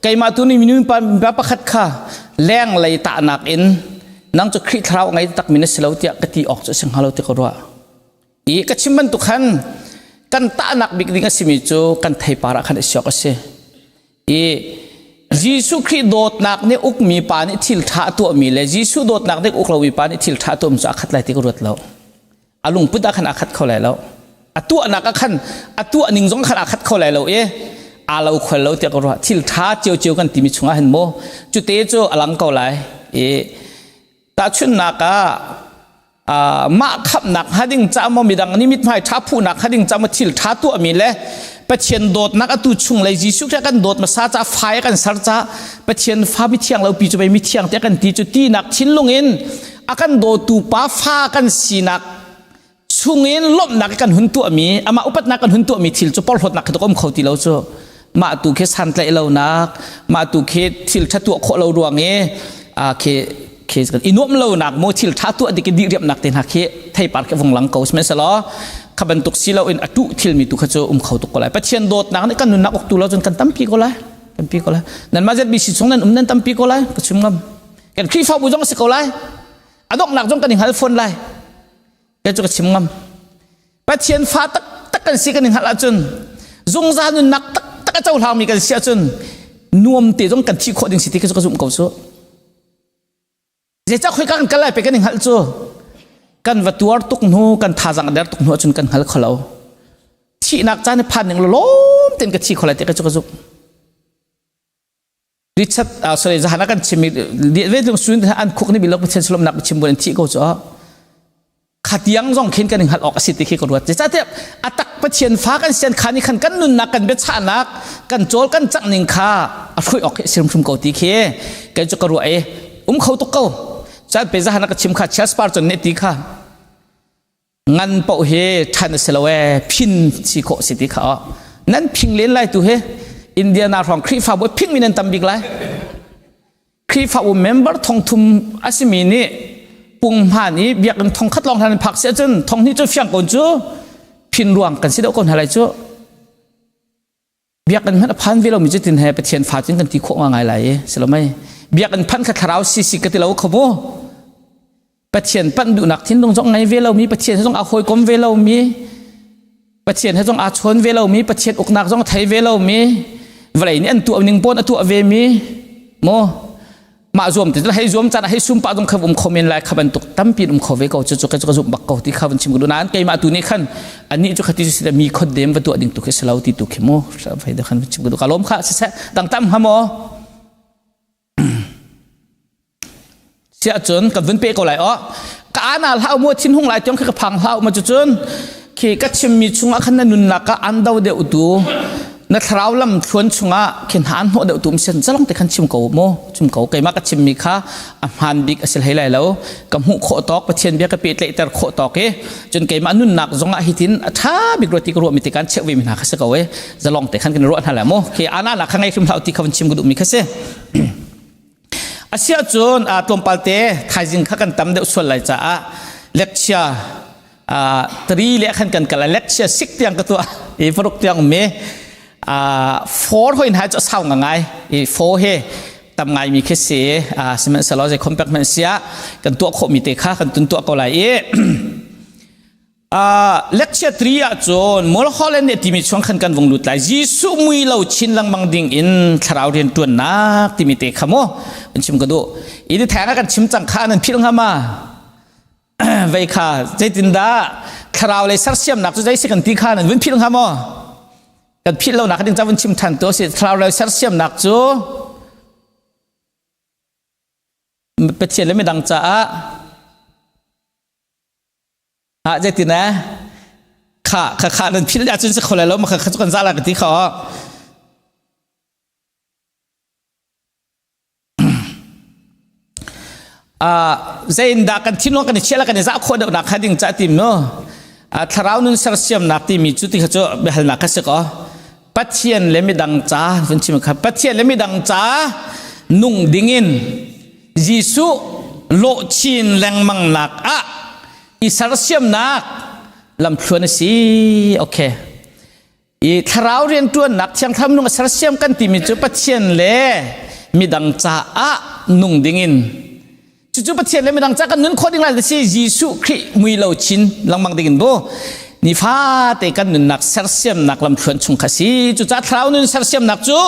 [SPEAKER 1] keimah tu nih minung pa pakhat kha leng lei tahnak in nang cu Khrih thlarau ngei tak mi na si lo tiah ka ti awk cu a si hnga lo ti ka ruah. I ka chim bantuk khan kan tahnak bik ding a simi cu kan theipar ah khan i siok a si. I Jesuh Khrih dawtnak nih ukmi pa nih thil ṭha a tuahmi le Jesuh dawtnak nih uk lomi pa nih thil ṭha a tuahmi cu a khat lai ti ka ruat lo. A lungput ah khan a khat kho lai lo. A tuahnak ah khan a tuah ning zong khan a khat kho lai lo i aa lo khual lo tiah ka ruah. Thil ṭha ciocio kan timi chungah hin maw cute cu a lang ko lai. I tahchunhnak ah mah khamnak hnga ding ca maw midang nih mithmai ṭha phuhnak hnga ding ca maw thil ṭha tuahmi le Pathian dawtnak atu chung lei Jesuh Khrih kan dawt hmasa ca fai kan ser ca Pathian fa mithiang lo pi cu pei mithiang tiah kan ti cu tinak thinlung in a kan dawtu pa fa kan sinak chungin lawmhnak kan hun tuahmi amah upatnak kan hun tuahmi thil cu porhlawtnak khi um kho ti lo cu mah tu khi santlaih lonak mah tu khi thil ṭha tuah khawh lo ruang i khi khi i nuam lonak mu thil ṭha tuah dik i diriamnak te hna khi theipar khi vung lang ko sihmanhsehlaw kha bantuk si loin a tuh thilmi tu kha cu um kho tuk ko lai Pathian dawtnak nih kan nunnak uktu lo cun kan tampi ko lai tampi ko lai nanmah ZBC chung nan um nan tampi ko lai ka chim ngam kan Khrihfabu zong a si ko lai a donghnak zong kan i hngal fawn lai Kei cu ka chim ngam. Pathian fa taktak kan si kan i hngalh ahcun zungzal nunnak taktak a cohlangmi kan si ahcun nuam te zong kan thih khawh ding si ti khi cu ka zumh ko cu. Zeicah khoika kan kal lai pe kan i hngalh cu kan va tuar tuk hnu kan thazang a der tuk hnu ahcun kan hngal kho lo. Thihnak caan i phan ning lawm tein ka thi kho lai ti ka cu ka zumh. Richard sorry zahan kan chim ve sun an khuk ni bilok Pathian sulom nak chim buan thi ko chu khatiang zong khin kan hngal ok asi ti khi ka ruat cate atak Pathian fa kan sian kha ni khan kan nunnak kan biachahnak kan chawl kan chang ning kha a hrui ok sirim hrim ko ti khi kai chu ka ruah e um kho tuk ko chan pe zahan ka chim kha Charles Spurgeon ne ti kha Ngan paoh hi ṭhan a si lo ee, phin si khawh si ti kha nan phing len lai tu hi Indiana hrawng Khrihfabu phingmi nan tam bik lai. Khrihfabu member thongthum a simi nih punghman i biakinn thongkhat lawng hna nan phak si ahcun thonghnih cu fiang kon cu phin ruang kan si deuh ko hna lai cu. Biakinn hmanh a phan ve lomi cu tin he Pathian fa cun kan ti khawh ngai lai i si lo mei. Biakinn phanh kha thlarau si si ka ti lo kho mu. Pathian panh duhnak thinlung zong ngei ve lomi Pathian he zong aa hawikom ve lomi Pathian he zong aa chawn ve lomi Pathian uknak zong a thei ve lomi vawlei nih an tuah ning pawn a tuah ve mi maw mah zuam ti hei zuam caan hei sum pah zong kha um kho men lai kha bantuk tampi um kho ve ko cu cu ka zumh bak ko ti kha van chim ko nain keimah tu nih khan anih cu khati si mi khot dem va tuah ding tu khi si lo ti tu khi mu fai da khan chim ko ka lom kha siseh dang tam ha maw Siah cun kan vun pe ko lai aw. Ka ana hlah mu thinhung lai tiang khi ka phang hlah ma cu cun khi ka chimmi chungah khan na nunnak ah an do deuh tu na thlarau lam thluan chungah khin han hnawh deuh tu sen zalong te khan chim ko mu chim ko keimah ka chimmi kha a hmaan bik a si hlei lai lo ka hmuh khawh tawk Pathian bia ka pehtlaihter khawh tawk i cun keimah nunnak zongah hitin a ṭha bik rua ti ka ruahmi te kan cheuh ve mi hna kha si ko e zalong te khan kan ruah hna lai mu khi ana la kha ngai hrim hlah ti kha van chim ka duhmi kha si Asiah cun tlawmpal te thaizing kha kan tam deuh sual lai caah lecture three le khan kan kal lecture six tiang ka tuah i paruk tiang um i four hoi hna cu sau ngai i four he tam ngai mi khi si sihmanhsehlaw zei compact hmanh sia kan tuah khawh mi te kha kan tun tuah ko lai i Lecture 3 ah cun Mulholland nih timi chuang khan kan vung lut lai. Jesuh mui lo chin lengmang ding in thlarau rian ṭuannak timi te kha mu an chim ka duh. I ni theng ah kan chim cang kha nan philh hnga ma? Vei kha zeitindah thlarau lei sersiamnak cu zei si kan ti kha nan vun philh hnga maw? Kan philh lo nak ding ca vun chim ṭhan tu si thlarau lei sersiamnak cu Pathian le midang caah Ah zeitin eh? Kha kha kha nan philh ahcun si kho lai lo ma kha kha cu kan zah lai ka ti kha. Zein dah kan thinlung kan i chiah kan i zah khawh deuh nak kha ding ca tim no. Thlarau nun sersiamnak timi cu ti kha cu biahalnak kha si ko. Pathian le midang ca vun chim kha Pathian le midang ca nung dingin Jesuh lawh chin lengmang nak ah i sersiamnak lamthluan a si. Okay. I thlarau rianṭuannak thiangthlam nung a sersiam kan timi cu Pathian le midang caah nung dingin cucu Pathian le midang caah kan nun khawh ding lai si Jesuh Khrih mui lo chin lengmang dingin bu nifate kan nunnak sersiamnak lamthluan chung kha si cucaah thlarau nun sersiamnak cu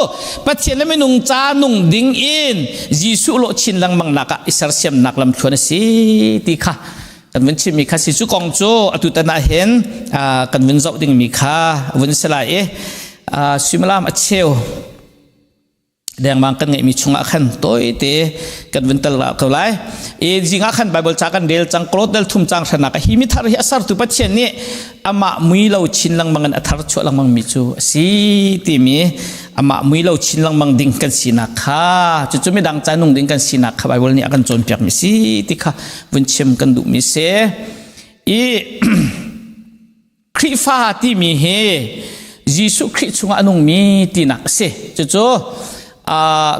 [SPEAKER 1] Pathian le minung ca nung ding in Jesuh lawh chin lengmang nak ah i sersiamnak lamthluan a si ti kha kan vun chimmi kha si cu kong cu atu tan ah hin kan vun zoh dingmi kha vun si lai i suimilam a cheu dengmang kan ngeihmi chungah khan tawite kan vun tel ko lai i zing ah khan Bible ca kan rel cang Klot dal thum cang hranak hi mi thar hi a sertu Pathian nih amah mui lo chin lengmang in a thar chuah lengmang mi cu a si timi amah mui lo chin lengmang ding kan sinak kha cucu midang ca nung ding kan sinak kha Bible nih a kan cawnpiak mi si ti kha vun chim kan duhmi si i Khrihfa timi hi Jesuh Khrih chungah a nungmi tinak a si cucu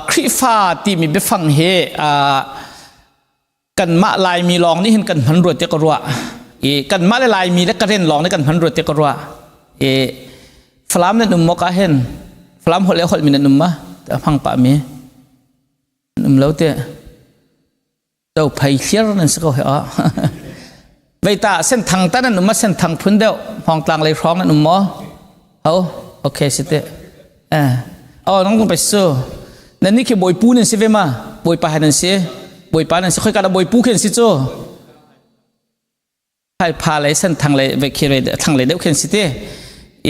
[SPEAKER 1] Khrihfa timi biafang hi kanmah Laimi lawng nih hin kan hman rua te ka ruah i kanmah le Laimi le Karen lawng nih kan hman rua te ka ruah i Falam nan um maw ka hin Falam holh le holh mi nan um ma hmang pah mi um lo te Do phei thlir nan si ko he a. Veita senthang tan an um ma senthang phun deuh hmawngtlang lei hrawng an um maw? Ho okay si te. Eh. Oh nang kong pe su. Nan ni khi bawipu nan si ve ma? Bawipa han nan si. Bawipa nan si khoi ka da bawipu khin si cu. Pha lei senthang lei ve khi thlang lei deuh khin si ti.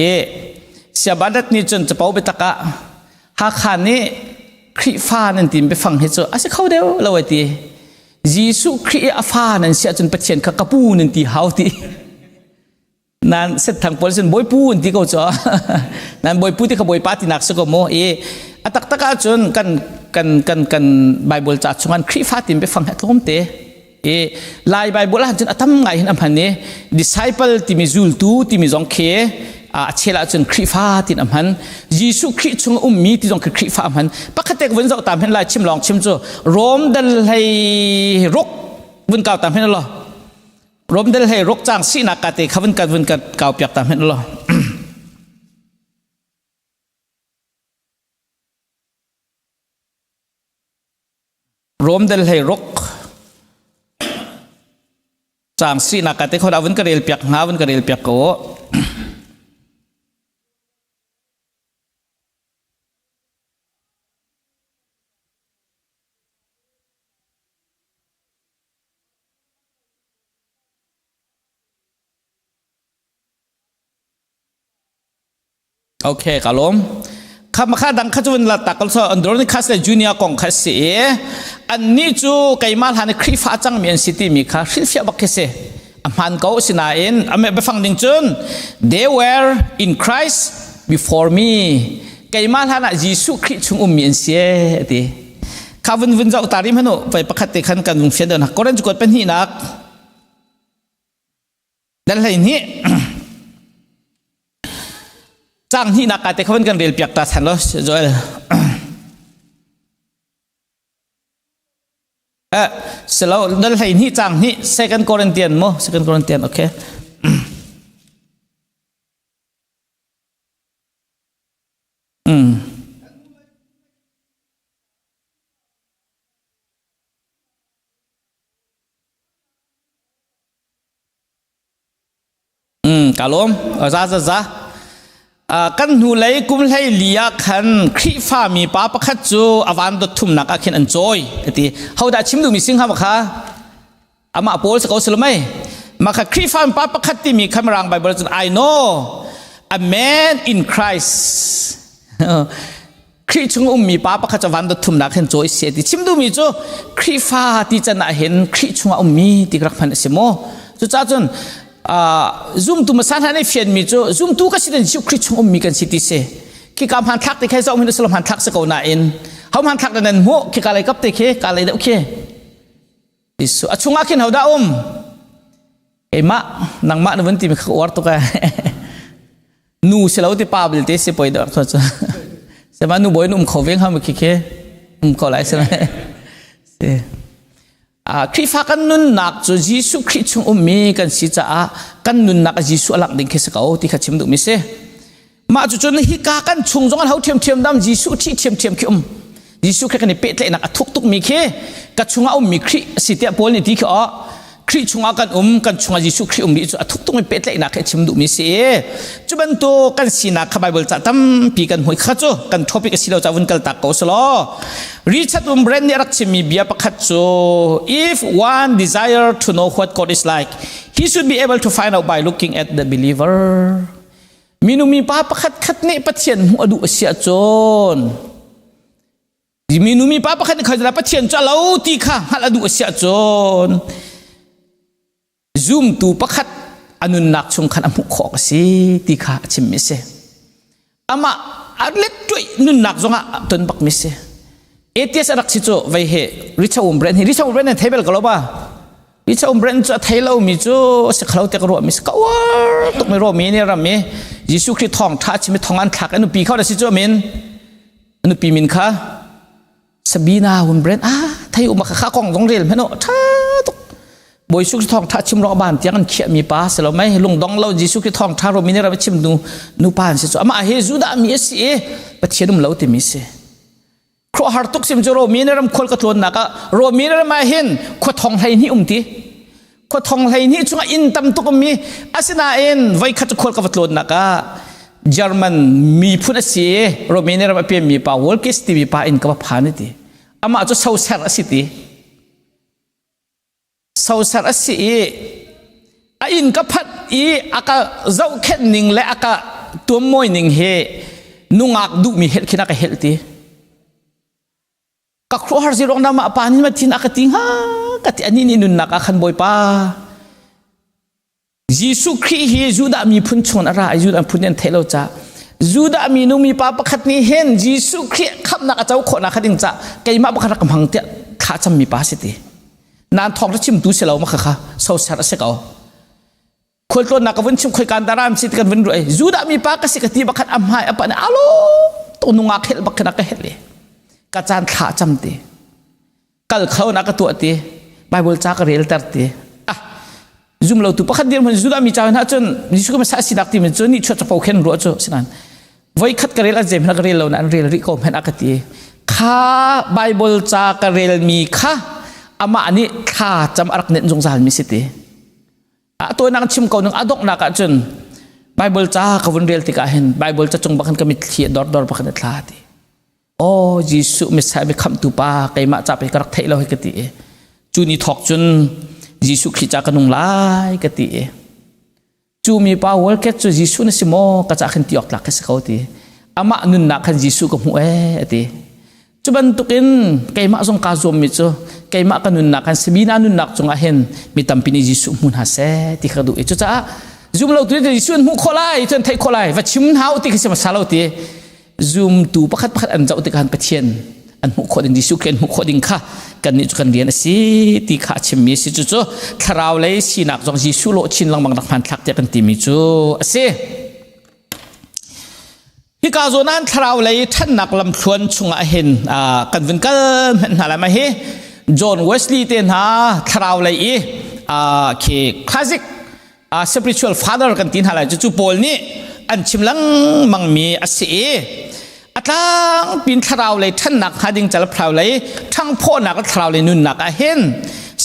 [SPEAKER 1] I siabadat nih cun capo biatak ah Hakha nih Khrihfa nan tim biafang hi cu a si kho deuh lo ai ti. Jesuh Khrih i a fa nan si ahcun Pathian kha ka pu nan ti hau ti. Nan senthang pawl cun bawipu an ti ko cu. Nan bawipu ti kha bawipa tinak si ko mu. I a taktak ahcun kan kan kan kan Bible ca chungan Khrihfa tim biafang hi a tlawm te. I Lai Bible ah cun a tam ngai hin a hman i disciple timi zultu timi zong khi a chel ahcun Khrihfa tin a hman Jesuh Khrih chung ummi ti zong khi Khrihfa a hman pakhat te vun zoh tam hin lai chim lawng chim cu Rom dal hlei ruk vun kau tam hin lo Rom dal hlei ruk cang sinak ka te kha vun ka vun ka kau piak tam hin lo Rom del hlei ruk caang sinak ka te khoda vun ka rel piak hnga vun ka rel piak ko. Okay, ka lawm. Kha kha dang kha cu la tak so Andronicus le Junior kong kha si i annih cu keimah hlan i Khrihfa cangmi an si timi kha hrilhfiah bak khi si. A hmaan ko sinain ame biafang ding cun they were in Christ before me. Keimah hlan ah Jesuh Khrih chung ummi an si e ti. Kha vun vun zoh ta rim hanu vai pakhat te khan kan vung fian deuh Korinth kuat pahnihnak Dan 12 cang hnihnak ka te khavan kan rel piak ta than lo Joel. Eh, selo dal 12 cang hnih Second Corinthian mo Second Corinthian okay. Mm. Ka lawm. Za za za. Kan hnulei kum hlei li ah khan Khrihfa mi pa pakhat cu a van dot thumnak ah khin an cawi ati. Hodah chim duhmi sing hama kha? Amah Paul si ko si lo mei? Mah kha Khrihfa mi pa pakhat timi kha Mirang Bible cun I know a man in Christ. Khrih chung ummi pa pakhat cu van dot thumnak hin cawi si ti chim duhmi cu Khrihfa ti can ah hin Khrih chungah ummi ti rak hman a si maw cucaah cun zumtu hmasa hna nih fianmi cu zumtu ka si den Jesuh Khrih chung ummi kan si ti si khika hmanthlak te khi zoh hin a hmanthlak si ko nain ho hmanthlak nan hmuh khika lei kap te khi ka lei deuh khi. Jesuh a chungah khin hodah um? Keimah nangmah na vun timi kha ka uar tuk eh. Nu si lo ti pa belte si poi dor cu. Sema nu boy um kho ve hnga khi khi um ko lai si. Si. Khrihfa kan nunnak cu Jesuh Khrih chung ummi kan si caah kan nunnak ah Jesuh a langh ding khi si ko ti kha chim duhmi si. Mah cu cun hika kan chung zong an ho ṭhiamṭhiam dam Jesuh ṭhi ṭhiamṭhiam khi um. Jesuh Khrih kan i pehtlaihnak a thuk tukmi khi ka chungah ummi Khrih a si tiah Paul nih ti khi aw Khrih chungah kan um kan chungah Jesuh Khrih um dih cu a thuk tukmi pehtlaihnak khi a chim duhmi si. Cu bantuk kan sinak kha Bible ca tampi kan hmuh kha cu kan topic a si lo ca vun kal tak ko selaw Richard Wurmbrand nih a rak chimmi bia pakhat cu if one desire to know what God is like he should be able to find out by looking at the believer. Minung mipa pakhat khat nih Pathian hmuh a duh a si ahcun minu mipa pakhat nih kha Pathian cu a lo ti kha hngalh a duh a si ahcun zumtu pakhat a nunnak chung khan a hmuh khawh a si ti kha a chimmi a si. Amah a let tuih nunnak zongah ton bakmi si. Atheist a rak si cu vei he Richard Wurmbrand hi Richard Wurmbrand thei bel ko lo ba? Richard Wurmbrand cu a thei lomi cu si khalo te ka ruahmi si ka uar tuk mi ruahmi nih ram i Jesuh Khrih thawng tha chimi thong an thlak an nupi kha da si cu amin nupi min kha Sabina Wurmbrand ah thei um kha kong zong rel hmeno tha tuk Bawi Jesuh Khrih thawng tha chim ro ban tiang an khiah mi pa si lo mai lungdong lo Jesuh Khrih thawng tha ro mi nih ram chim nu nu pa an si cu amah hi Judah mi a si i Pathian um lo timi si khuahar tuk sim cu Romi ram khual ka tlawnnak ah Romi ram ah hin khua thong 12 um ti khua thong 12 chungah inn tam tuk ummi asinain voikhat cu khual ka va tlawnnak ah German miphun a si Romi ram a pianmi pa Wolkis timi pa inn ka va phan ti amah cu soser a si ti Soser a si i a inn ka phanh i a ka zohkhenh ning le a ka tuammawi ning hi nungak duhmi helh khin a ka helh ti. Ka khuahar si ruang mah pa nih ma thin a ka ti hnga ka ti ani nih nunnak ah khan Bawipa Jesuh Khrih hi Judah miphun chung a ra i Judah phun an theih lo ca Judah minu mipa pakhat nih hin Jesuh Khrih khamhnak a co khawhnak kha ding ca keimah pakhat rak hmang tiah thla cammi pa si ti nan thawng ra chimtu si lo ma kha kha soser a si ko khualtlawnnak ka vun chim khoi kan daram si kan vun ruai Judah mipa ka si ka ti bakhat a hmai a pan alo to nunga khel bak khana ka hel ka caan thla cam ti kal kho na ka tuah ti Bible ca ka rel ter ti ah zum lo tu pakhat dir hmun Judah mi ca hna cun Jesuh Messiah sinak ti min cu ni chuat chapo khen ruah cu sinan voi khat ka rel an zem ka rel lo na an rel rih ko men a ka ti kha Bible ca ka rel mi kha amah nih thla cam a rak nenh zungzal mi si ti a tawinak chim ko nung a donghnak ah cun Bible ca ka vun rel tikah hin Bible ca cung bakhan ka mitthli dor dor bakhan a thla ti Aw Jesuh Messiah mi khamhtu pa keimah ca pe ka rak theih lo hi ka ti i cu ni thawk cun Jesuh Khrih ca ka nung lai ka ti i cu mi pa Walket cu Jesuh na si maw ka ca khin ti awk tlak khi si ko ti amah nunnak khan Jesuh ka hmuh ee a ti cu bantukin keimah zong kaa zuam mi cu keimah ka nunnak khan Sabina nunnak cungah hin mi tampi nih Jesuh hmu hna seh ti kha ka duh i cucaah zum lo tu nih Jesuh an hmuh khawh lai cu an theih khawh lai va chim hna u ti khi si hmasa lo ti zumtu pakhat pakhat an zoh tikah Pathian an hmuh khawh ding Jesuh Khrih an hmuh khawh ding kha kannih cu kan rian a si ti kha a chimmi a si cucu thlarau lei sinak zong Jesuh lawh chin lengmang rak hmanthlak tiah kan timi cu a si. Hika zawn ah thlarau lei ṭhannak lamthluan chungah hin kan vun kal hmenh hna lai ma hi John Wesley te hna thlarau lei i khi classic spiritual father kan ti hna lai cucu Paul nih an chim lengmang mi a si i a tlangpin thlarau lei ṭhannak hnga ding cal thlarau lei ṭhangphawhnak thlarau lei nunnak ah hin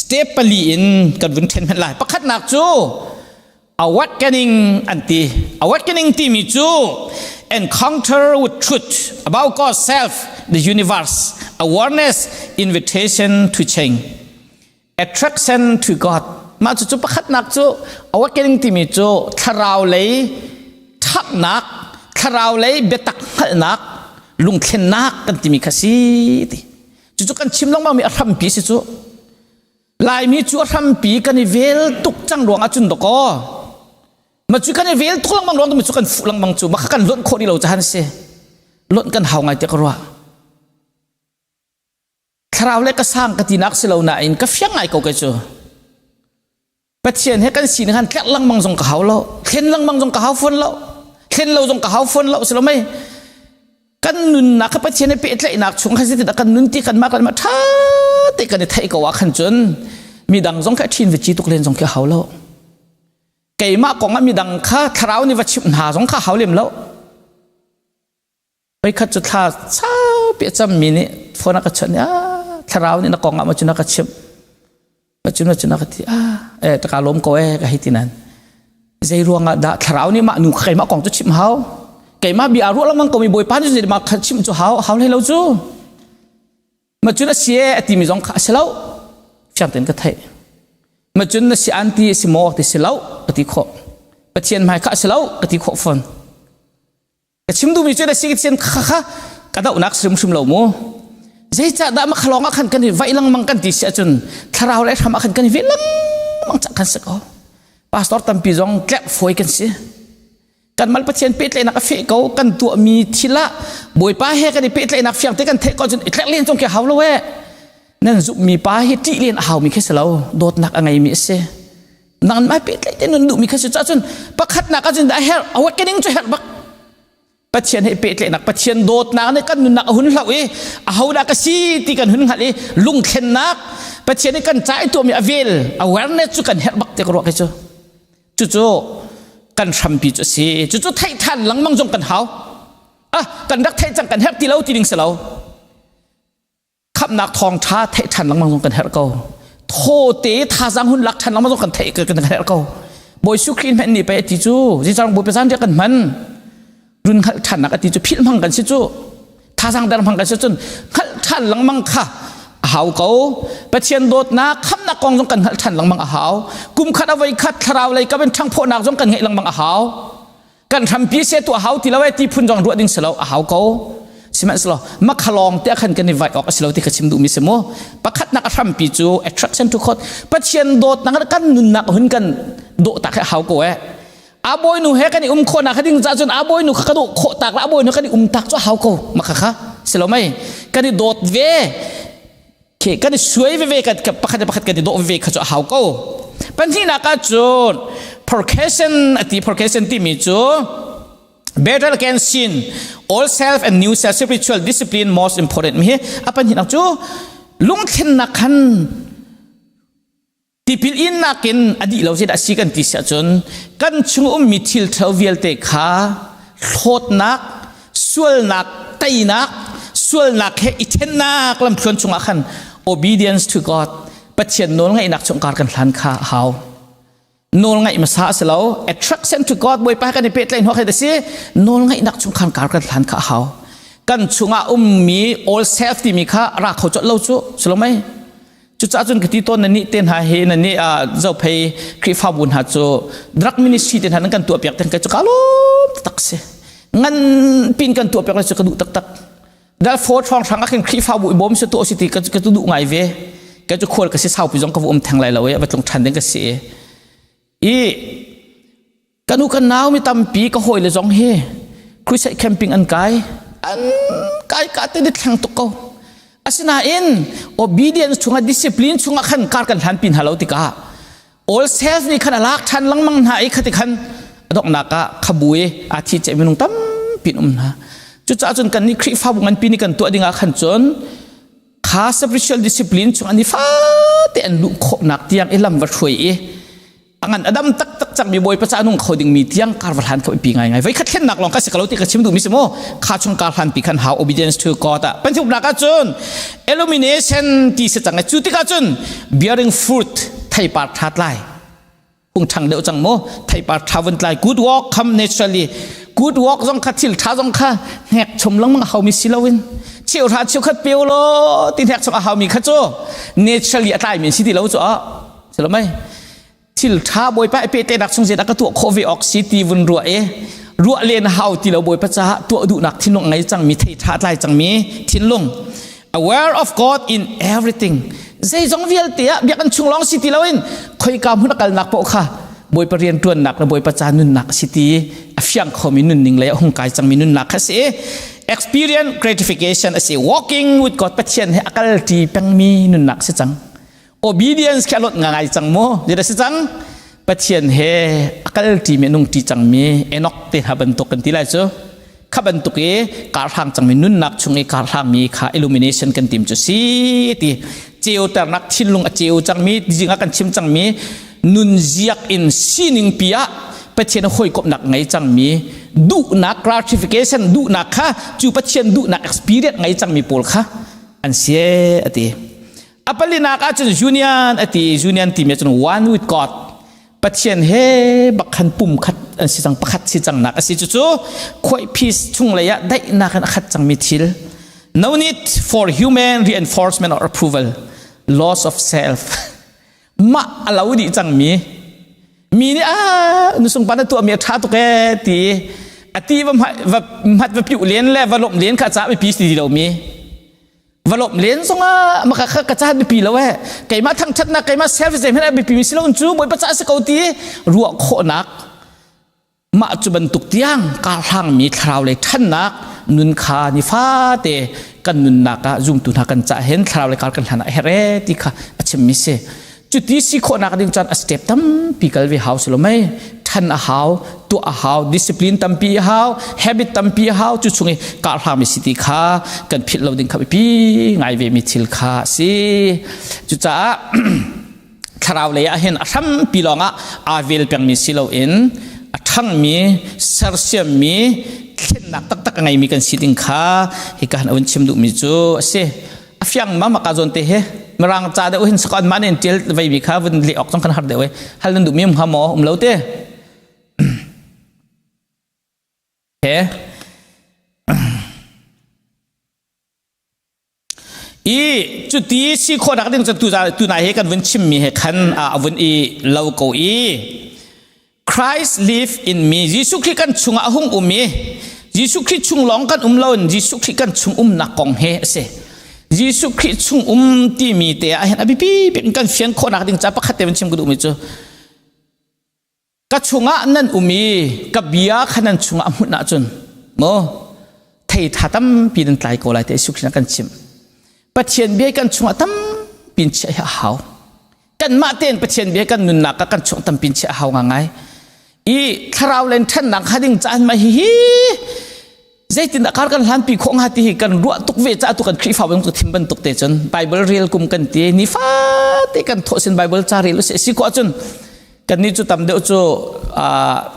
[SPEAKER 1] step pali in kan vun ṭhen hmanh lai pakhatnak cu awakening an ti awakening timi cu encounter with truth about God's self the universe awareness invitation to change attraction to God mah cucu pakhatnak cu awakening timi cu thlarau lei ṭhaknak thlarau lei biatak hngalhnak lungthlennak kan timi kha si ti cucu kan chim lengmang mi a hrampi si cu Laimi cu a hrampi kan i vel tuk cang ruang ah cun dakaw ma cu kan i vel tuk lengmang ruang cu kan fuh lengmang cu mah kha kan lonh khawh ni lo cahan si lonh kan hau ngai tiah ka ruah. Thlarau le ka sang ka tinak si lo nain ka fiang ngai ko kei cu. Pathian he kan sining han tlerh lengmang zong ka hau lo, thlen lengmang zong ka hau fawn lo, thlen lo zong ka hau fawn lo si lo mei. Kan nunnak kha Pathian he pehtlaihnak chung khan si kan nun ti kan mah kan mah ṭha te kan i theih ko ah khan cun midang zong kha ṭhin va ci tuk len zong khi hau lo. Keimah kong ah midang kha thlarau nih va chimh hna zong kha hau lem lo. Voikhat cu thla saupi a cammi nih phone a ka chawnh i ah thlarau nih na kong ah maw cun a ka chimh. Ma cun ma cun a ka ti ah eh ka lawm ko eh ka hei ti nan. Zei ruangah dah thlarau nih mah nu kha keimah kong cu chimh hau. Keimah bia ruah lengmang ko mi Bawipa nih cun mah kha chimh cu hau hau hlei lo cu. Ma cun a si e a timi zong kha a si lo. Fiang tein ka theih. Ma cun na si an ti a si maw ti si lo ka ti khawh. Pathian hmai kha a si lo ka ti khawh fawn. Ka chim duhmi cu na si ka kha kha ka dohnak hrimhrim lo mu. Zeicahdah makhalawng ah khan kan i vaih lengmang kan ti si ahcun thlarau le hram ah khan kan i veh lengmang cang kan si ko. Pastor tampi zong tlerh fawi kan si. Kan mal Pathian pehtlaihnak a feh ko kan tuahmi thil ah Bawipa he kan i pehtlaihnak fiang te kan theih ko cun i tlerh len zong khi hau lo eh. Nan zumhmi pa hi ṭih len a haumi khi si lo. Dawtnak a ngeimi a si. Nang mai pehtlaih te nun duhmi kha si cun pakhatnak ahcun a herh awakening cu herh bak. Pathian he pehtlaihnak Pathian dawtnak nih kan nunnak a hun hloh i ahodah ka si ti kan hun hngalh i lungthlennak Pathian nih kan ca i tuahmi a vel awareness cu kan herh bak te ka ruah kei cu. Cucu kan hrampi cu a si. Cucu theih than lengmang zong kan hau. Ah kan rak theih cang kan herh ti lo ti ding si lo. Khamhnak thawngṭha theih ṭhan lengmang zong kan herh ko. Thaw te thazaang hun lak ṭhan lengmang zong kan theih kan herh ko. Bawi Jesuh Khrih hmenh nih pei a ti cu Zeicahtiah Bawipa zan kan hman run hngalh ṭhannak a ti cu philh hmang kan si cu thazaang der hmang kan si cun hngalh ṭhan lengmang kha a hau ko. Pathian dawtnak khamhnak kong zong kan hngalh ṭhan lengmang a hau. Kum khat a voi khat thlarau lei kam in ṭhangphawhnak zong kan ngeih lengmang a hau. Kan hrampi se tu a hau ti lo e ti phun zong ruah ding si lo a hau ko. Sihmanhsehlaw makhalawng te khan kan i vai awk a si lo ti kha chim duhmi si mu. Pakhatnak a hrampi cu attraction to God. Pathian dawtnak kan nunnak hun kan dawh tak he hau ko e. A bawinu he kan i um khawhnak kha ding ca cun a bawinu kha ka dawh khawh tak la a bawinu kan i um tak cu a hau ko makha kha si lo mei kan i dawt ve Khi kan i suai veve kan pakhat le pakhat kan i dawh veve kha cu a hau ko. Pahnihnak ah cun purcation a ti purcation timi cu battle against sin old self and new self spiritual discipline most important mi hi a pahnihnak cu lungthlennak khan Tipil innak in a dih lo zeidah a si kan ti si ahcun kan chung ummi thil ṭhalo vialte kha hlawtnak, sualnak, teinak, sualnak he i ṭhennak lamthluan chungah khan obedience to God Pathian nawlngaihnak chung kar kan hlan kha a hau. Nawlngaih hmasa a si lo. Attraction to God Bawipa kan i pehtlaih hnawh khi a si. Nawlngaihnak chung khan kar kan hlan kha a hau. Kan chungah ummi all self timi kha ra kho colh lo cu si lo mei? Cucaah cun ka ti tawn na nih te hna hi na nih zophei Khrihfabu hna cu drug ministry te hna nan kan tuah piak ten ka cu ka lawm tak si. Ngan pin kan tuah piak le cu ka duh taktak. Dal for thong hrang ah khin Khrihfabu i bawm se tu si ti ka ka tu duh ngai ve. Ka cu khual ka si saupi zong ka vu um theng lai lo e va tlung than ding ka si. I Kan u kan nau mi tampi ka hawi le zong hi crusade camping an kai. An kai ka te ni thleng tuk ko. Asinain obedience chungah discipline chungah khan kar kan hlan pin halo tikah all self nih khan a lak than lengmang hna i khati khan a donghnak ah khabui a thi che minung tampi um hna. Cucaah cun kan nih Khrihfabu nganpi nih kan tuah ding ah khan cun kha spiritual discipline chung an i fate an luh khawhnak tiang i lam va hruai i angan adam taktak cangmi bawipa ca nung kho dingmi tiang kar va hlan kho pi ngai ngai voi khat thlennak lawng ka si ko lo ti ka chim duhmi si mu kha chung kar hlan pi khan how obedience to God ah panthuknak ah cun illumination ti si cang cu tikah cun bearing fruit theipar tha tlai hung ṭhang deuh cang mu theipar ṭha vun tlai good work come naturally good work zong kha thil ṭha zong kha hnek chom lengmang a haumi si loin cheuhra cheukhat peu lo ti hnek chom a haumi kha cu naturally a tlai mi si ti lo cu a si lo mei thil ṭha bawipa i pehtlaihnak chung zeidah ka tuah khawh ve awk si ti vun ruah i ruah len hau ti lo bawipa caah tuah duhnak thinlung ngei cangmi thei ṭha tlai cangmi thinlung aware of God in everything zeizong vialte ah biakinn chung lawng si ti loin khoika hmun a kalnak paoh kha bawipa rianṭuannak le bawipa ca nunnak a si ti a fiang khomi nunning lei a hung kai cangmi nunnak kha si. Experience gratification a si. Walking with God Pathian he a kal ṭi pengmi nunnak si cang. Obedience khi a lot ngai cang mu. Zeidah si cang? Pathian he a kal ṭimi nung ṭi cangmi Enoch te hna bantuk kan ti lai cu. Kha bantuk i karhlang cangmi nunnak chung i karhlangmi kha illumination kan tim cu si ti ceuternak thinlung a ceu cangmi zing ah kan chim cangmi nunziak in sining pi ah Pathian hawikomhnak ngei cangmi duhnak gratification duhnak kha cu Pathian duhnak experience ngei cangmi pawl kha an si ati. A palinak ahcun union ati. Union timi ahcun one with God. Pathian he bak khan pum khat an si cang pakhat si cang nak asi cucu khuai peace chung lei ah daihnak in a khat cangmi thil. No need for human reinforcement or approval. Loss of self. Mah a lo dih cangmi mi nih a nusung pa na tuahmi a ṭha tuk ee ti a ti va hmat va piuh len le va lawmh len kha ca biapi si ti lomi va lawmh len zongah maka kha ka caan biapi lo eh keimah thangṭhatnak keimah self zei hmanh biapi mi si lo cu Bawipa ca si ko ti ruah khawhnak Mah cu bantuk tiang karhlangmi thlarau lei ṭhannak nun kha nifate kan nunnak ah zumtu hna kan cah hin thlarau lei kar kan hlan ah a herh ee ti kha a chimmi si. Cuti si khawhnak ding cun a step tampi kal ve hau si lo mei. Ṭhan a hau, tuah a hau, discipline tampi a hau, habit tampi a hau, cu chung i karhlangmi si ti kha kan philh lo ding kha biapi ngai ve mi thil kha a si. Cucaah thlarau lei ah hin a hrampi lawngah aa vel pengmi si loin a ṭhangmi sersiammi thlennak taktak a ngeimi kan si ding kha hika han a chim duhmi cu a si. A fiang ma maka zawn te he mirang ca deuh hin sakon ma nen tial veimi kha vun leh awk zong kan har deuh e hal nan duhmi um hnga maw um lo te he I cuti si khawhnak ding cu tunai he kan vun chimmi he khan a vun i lo ko i Christ live in me Jesuh Khrih kan chungah a hung um i Jesuh Khrih chung lawng kan um loin Jesuh Khrih kan chung umnak kong he a si. Jesuh Khrih chung um timi te ah hin a biapi bik in kan fian khawhnak ding ca pakhat te vun chim ka duhmi cu Ka chungah nan um i ka bia kha nan chungah a hmunh ahcun maw thei tha tampi nan tlai ko lai ti Jesuh Khrih kan chimh. Pathian bia kan chungah tampi in chiah hi a hau. Kanmah tein Pathian bia kan nunnak ah kan chung tampi in chiah a hau ngangai. I thlarau len ṭhannak kha ding caan mah hihi zeitindah kar kan hlanpi khawh hnga ti hi kan ruah tuk ve caah tu kan Khrihfa bang tu thim bantuk te cun Bible rel kum kan ti nifate kan thawh sin Bible ca rel usih si ko ahcun kan nih cu tam deuh cu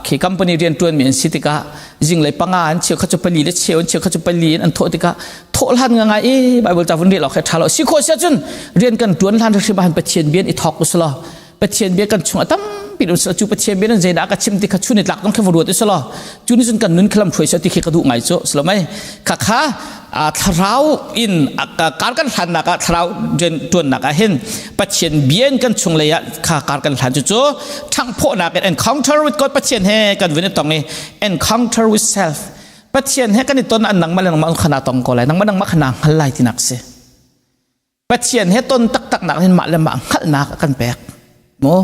[SPEAKER 1] khi company rian tuan mi an si tikah zinglei panga an cheu kha cu pali le cheu an cheu kha cu pali in an thawh tikah thawh hlan nga ngai i Bible ca vun rel awk he tha lo si khawh sia cun rian kan tuan hlan hrim ah Pathian bian i thawk usulaw Pathian bia kan chungah tampi um cu Pathian bia nan zeidah ka chim ti kha chun i tlak dong kha va ruat u selaw cu ni cun kan nun khalam hruai ti khi ka duh ngai cu selo mei kha kha thlarau in kar kan hlannak ah thlarau rian tuannak ah hin Pathian bia in kan chung lei ah kha kar kan hlan cu cu ṭhanghphawhnak in encounter with God Pathian he kan vun i tong i encounter with self Pathian he kan i ton an nangmah le nangmah khana tong ko lai nangmah nangmah khana hngal lai tinak si Pathian he ton taktak nak hin mah le mah hngalhnak a kan pek maw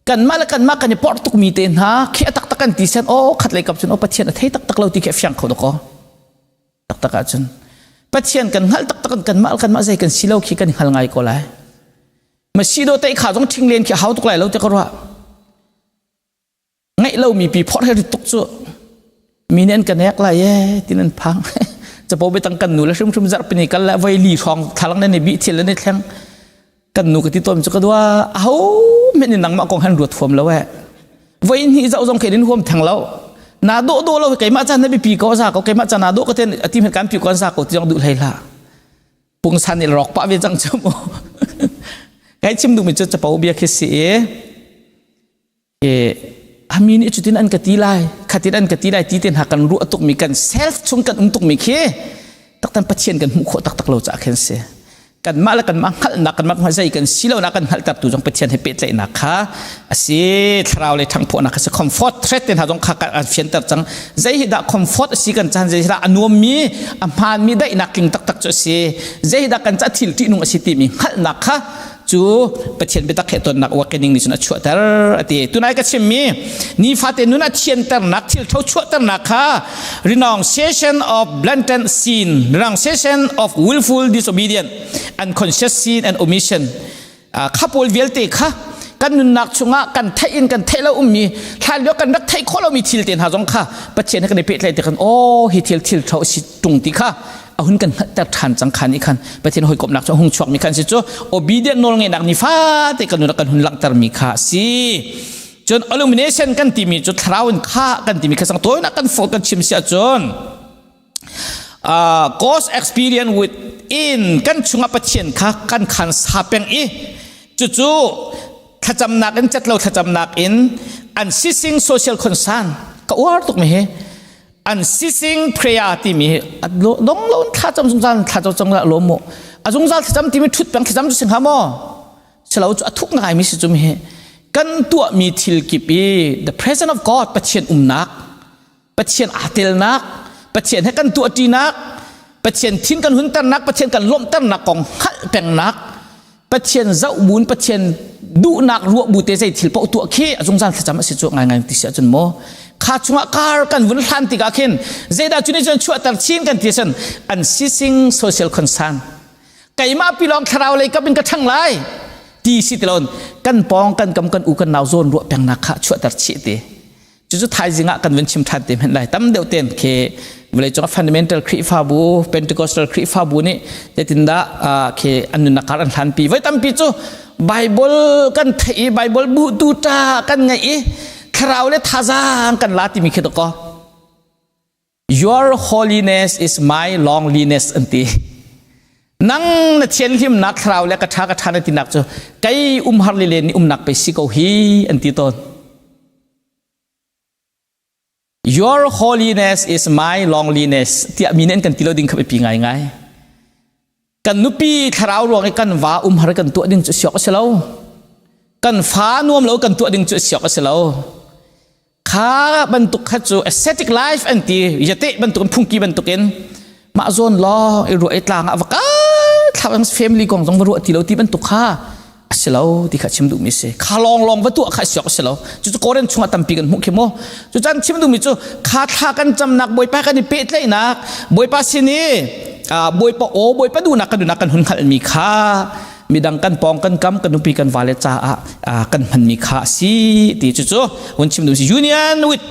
[SPEAKER 1] kanmah le kanmah kan i porh tukmi te hna khi a taktak kan ti sen aw khat lei kap cun aw Pathian a thei taktak lo ti khi a fiang kho dok aw taktak ahcun Pathian kan hngalh taktak kanmah kanmah zei kan si lo khi kan hngal ngai ko lai ma si do te kha zong ṭhing len khi hau tuk lai lo te ka ruah Ngeih lomi pi phorh he rit tuk cu mi nih an ka nek lai ee tin an phang. Capo biatang kan nu le hrimhrim zarhpini kal le voi li hrawng thlalang nan i bih thil nan i thleng. Kan nu ka ti tawn cu ka dua aho men in nangmah kong han ruat huam lo eh. Voi hnih zoh zong khe in huam theng lo. Na dawh dawh lo keimah caan na biapi ko za ko keimah caan na dawh ka ten ati men kan pi ko za ko ti zong duh hlei hlah. Pungsan i rawk pah ve cang cu mu. Kai chim duhmi cu capo bia khi si i mi nih cutin an ka ti lai khatin an ka ti lai ti te hna kan ruah tukmi kan self chung kan um tukmi khi taktan Pathian kan hmuh khawh taktak lo caah khin si kanmah le kanmah hngalhnak kanmah zei kan si lo nak kan hngalhter tu zong Pathian he pehtlaihnak kha a si thlarau le ṭhanghphawhnak kha si comfort threat te hna zong kha an fianter cang zei hi dah comfort a si kan chan zei hi dah a nuammi a hmaanmi daihnak tling taktak cu a si zei hi dah kan ca thil ṭihnung a si timi hngalhnak kha. Cu Pathian biatak he tonnak awakening nih cun a chuahter a ti. Tunai ka chimmi nifate nun a thianternak thil tho chuahternak kha renunciation of blatant sin, renunciation of willful disobedience, unconscious sin and omission. Kha pawl vialte kha kan nunnak chungah kan theih in kan theih lo ummi hlan lio kan rak theih khawh lomi thil te hna zong kha Pathian he kan i pehtlaih tikhan aw hi thil thil tho si tung ti kha a hun kan hngalhter ṭhan cang khan nih khan Pathian hawikomhnak cu a hung chuakmi khan si cu obedient nawlngeihnak nifate kan nun kan hun langhtermi kha a si. Cun illumination kan timi cu thlarau in kha kan timi kha sang tawinak kan fo kan chim si ahcun God's experience within kan chungah Pathian kha kan khan sa peng i cucu thlacamnak in catlo thlacamnak in unceasing social concern ka uar tuk mi hi unceasing prayer timi hi dong lo thlacam zungzal thlacam zungzal lo mu a zungzal thlacam timi thut peng thlacam cu sing ha maw silo cu a thuk ngai mi si cu mi hi kan tuah mi thil kip i the presence of God Pathian umnak Pathian aa telnak Pathian he kan tuahṭinak Pathian thin kan hunternak Pathian kan lawmhternak kong hngalh pengnak Pathian zoh buin Pathian duhnak ruah bu te zei thil paoh tuah khi a zungzal thlacam a si cu ngai ngai ti si ahcun maw kha chungah kar kan vun hlan tikah khin zeidah cu nih cun chuahter chin kan ti cun unceasing social concern keimah pilawng thlarau lei kap in ka ṭhang lai ti si ti loin kan pawng kan kam kan u kan nau zawn ruah pengnak kha chuahter chih ti Cucu thaizing ah kan vun chim ṭhan te hmenh lai. Tam deuh ten khi vawleicung ah fundamental Khrihfabu, Pentecostal Khrihfabu nih zeitindah khi an nunnak kar an hlanpi. Voi tampi cu Bible kan theih i Bible bu tu ṭa kan ngeih i thlarau le thazaang kan la timi khi dakaw. Your holiness is my loneliness an ti. Nang na thianhlimnak thlarau le ka ṭha ka ṭha na tinak cu kei umhar lilen nih umnak pe si ko hi an ti tawn. Your holiness is my loneliness tiah mi nih an kan ti lo ding kha biapi ngaingai. Kan nupi thlarau ruang i kan va umhar kan tuah ding cu siok a si lo. Kan fa nuam lo kan tuah ding cu siok a si lo. Kha bantuk kha cu ascetic life an ti yate bantuk in phungki bantuk in mah zawn law i ruah i tlang ah va kai thla family kong zong va ruah ti lo ti bantuk kha a si lo ti kha chim duhmi si kha lawng lawng va tuah kha siok a si lo cucu Korin chungah tampi kan hmuh khi mu cucan chim duhmi cu kha thla kan camnak bawipa kan i pehtlaihnak bawipa sin i bawipa aw bawipa duhnak kan duhnak kan hun hngalhmi kha midang kan pawng kan kam kan nupi kan vale caah kan hmanmi kha a si ti cucu vun chim duh si union with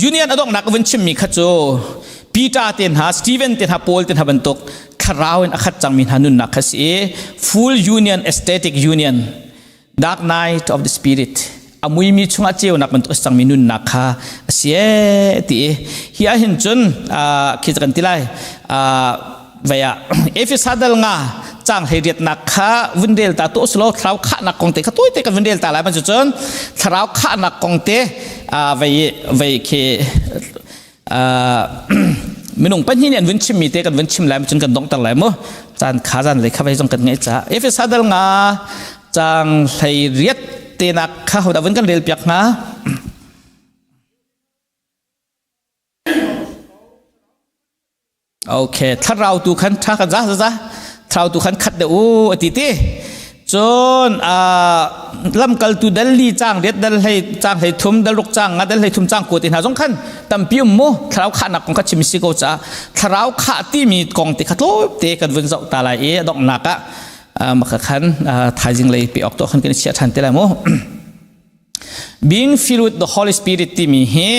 [SPEAKER 1] union a donghnak vun chimmi kha cu Peter te hna Stephen te hna Paul te hna bantuk thlarau in a khat cangmi hna nunnak kha si i full union aesthetic union dark night of the spirit a muimi chungah ceunak bantuk a si cangmi nunnak kha a si e ti i hi ah hin cun khi kan ti lai vei ah Efesa dal nga cang hlei riatnak kha vun rel ta to silo thlarau khahnak kong te kha tuai te kan vun rel ta lai man cun thlarau khahnak kong te vei vei khi minung pahnih nih an vun chimmi te kan vun chim lai cun kan dongter lai mu caan kha zan lei kha vei zong kan ngeih ca Efesa dal nga cang hlei riat te nak kha hodah vun kan rel piak hnga Okay, thlarau tu khan tha kan za za thlarau tu khan khat de u ati ti. Cun lamkaltu dal li cang riat dal hlei cang hlei thum dal ruk cang nga dal hlei thum cang ko ti hna zong khan tampi um mu thlarau khahnak kong kha chim si ko ca thlarau khah timi kong te kha tlawp te kan vun zoh ta lai i donghnak ah maka khan thaizing lei pe ok to khan kan chia than te lai mu being filled with the Holy Spirit timi hi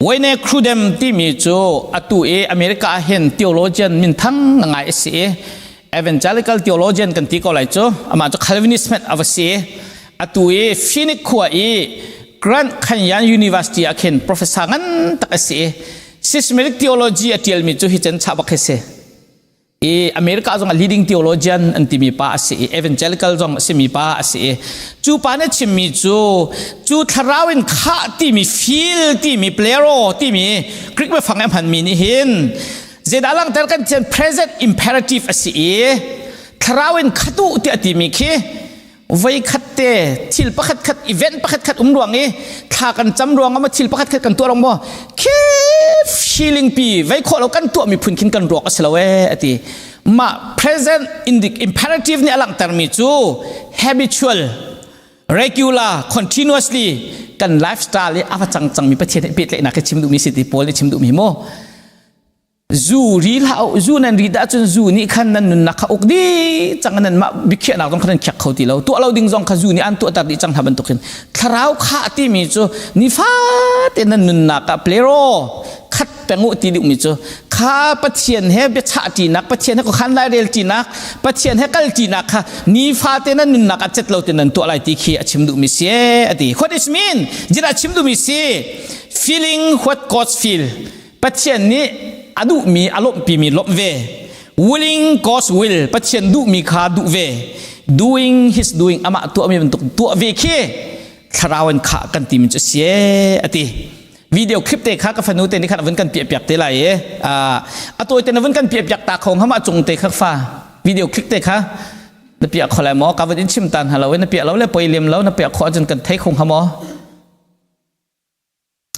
[SPEAKER 1] Wayne Grudem timi cu atu i America ah hin theologian minthang ngai a si i evangelical theologian kan ti ko lai cu amah cu Calvinist hmanh a va si atu i Phoenix khua i Grand Canyon University ah khin professor ngan tak a si i systematic theology a tialmi cu hi cen chah bak hi si i America zong ah leading theologian an timi pa a si i evangelical zong a simi pa a si i cu pa nih chimmi cu cu thlarau in khah timi feel timi plero timi Greek biafang a hmanmi nih hin zeidah langhter kan thian present imperative a si i thlarau in khatu tiah timi khi voi khat te thil pakhat khat event pakhat khat um ruang i thla kan cam ruang ah thil pakhat khat kan tuah rong maw khi feeling pi vei khawh lo kan tuah mi phun khin kan ruak a si lo e ati. Mah present imperative nih a langhtermi cu habitual, regular, continuously kan lifestyle i a va cang cangmi Pathian he pehtlaihnak hi chim duhmi si ti Paul nih chim duhmi mu. Zu ri hlah u, zu nan ri dah cun zu nih khan nan nunnak kha uk dih cang nan mah biakhiahnak zong kha nan khiak kho ti lo. Tuah lo ding zong kha zu nih an tuahter dih cang hna bantukin thlarau khah timi cu nifate nan nunnak ah plero khat peng u ti duhmi cu kha Pathian he biachah ṭinak Pathian he khuakhan lairel ṭinak Pathian he kal ṭinak kha nifate nan nunnak ah cet lo te nan tuah lai ti khi a chim duhmi si a ti. What is mean? Zeidah chim duhmi si? Feeling what God feel. Pathian nih a duhmi a lawmhpimi lawmh ve. Willing God's will. Pathian duhmi kha duh ve. Doing his doing amah tuahmi bantuk tuah ve khi thlarau in khah kan timi cu si a ti. Video clip te kha ka fanu te nih khan a vun kan piah piak te lai i a tawi te na vun kan piah piak ta kho hama cung te kha fa video clip te kha na piah kho lai maw ka vun in chim tan halo na piah lo le poi lem lo na piah kho ahcun kan thei kho hnga maw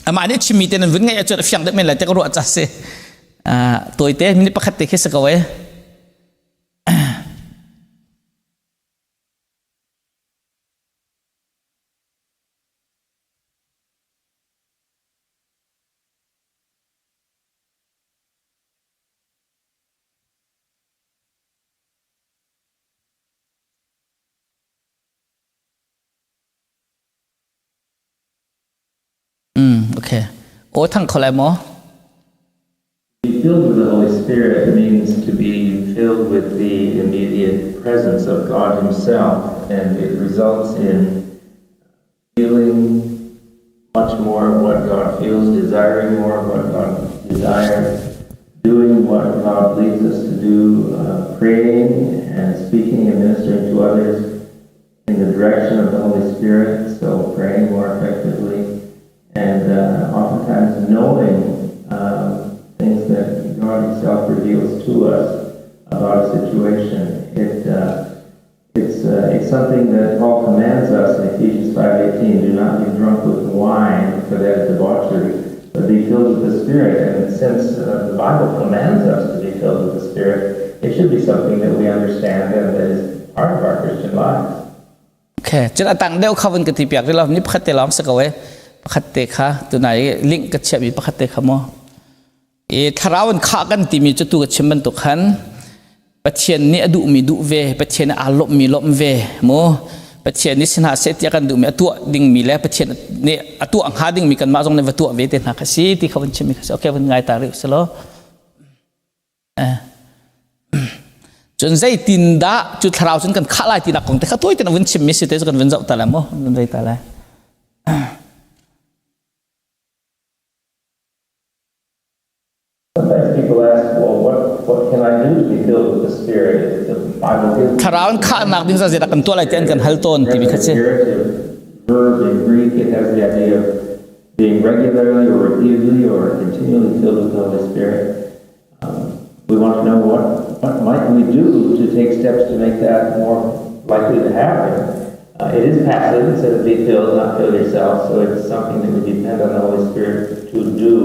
[SPEAKER 1] amah nih chimmi te nan vun ngaih ahcun a fiang deuh men lai te ka ruah ca si tawi te minute pakhat te khi si ko e Okay. Aw thang kho lai maw?
[SPEAKER 3] Be filled with the Holy Spirit means to be filled with the immediate presence of God Himself, and it results in feeling much more of what God feels, desiring more of what God desires, doing what God leads us to do, uh, praying and speaking and ministering to others in the direction of the Holy Spirit, so praying more effectively, and uh, oftentimes knowing um, things that God Himself reveals to us about a situation. It, uh, it's, uh, it's something that Paul commands us in Ephesians 5.18, do not be drunk with wine, for that is debauchery, but be filled with the Spirit. And since uh, the Bible commands us to be filled with the Spirit, it should be something that we understand and that is part of our Christian lives.
[SPEAKER 1] Okay, cun a tang deuh kha vun ka ti piak rih lo ni pakhat te lawng si ko e pakhat te kha tunai link ka chiahmi pakhat te kha maw i thlarau in khah kan timi cu tu ka chim bantuk khan Pathian nih a duhmi duh ve Pathian nih aa lawmhmi lawmh ve mu Pathian nih si hna seh tiah kan duhmi a tuah dingmi le Pathian nih a tuah hnga dingmi kanmah zong nih va tuah ve te hna kha si ti kha vun chimmi kha si okay vun ngai ta rih usih law Cun zeitindah cu thlarau cun kan khah lai tinak kong te kha tuai ten vun chimmi si te cu kan vun zoh ta lai mu vun rei ta lai.
[SPEAKER 3] Sometimes people ask, well, what, what can I do to be filled with the Spirit? The Bible gives
[SPEAKER 1] Thlarau in khahnak ding zeidah kan tuah lai ti an kan hal tawn timi kha si.
[SPEAKER 3] Verb in Greek, it has the idea of being regularly or repeatedly or continually filled with the Holy Spirit. Um, we want to know what, what might we do to take steps to make that more likely to happen. Uh, it is passive instead of be filled, not fill yourself, so it's something that we depend on the Holy Spirit to do.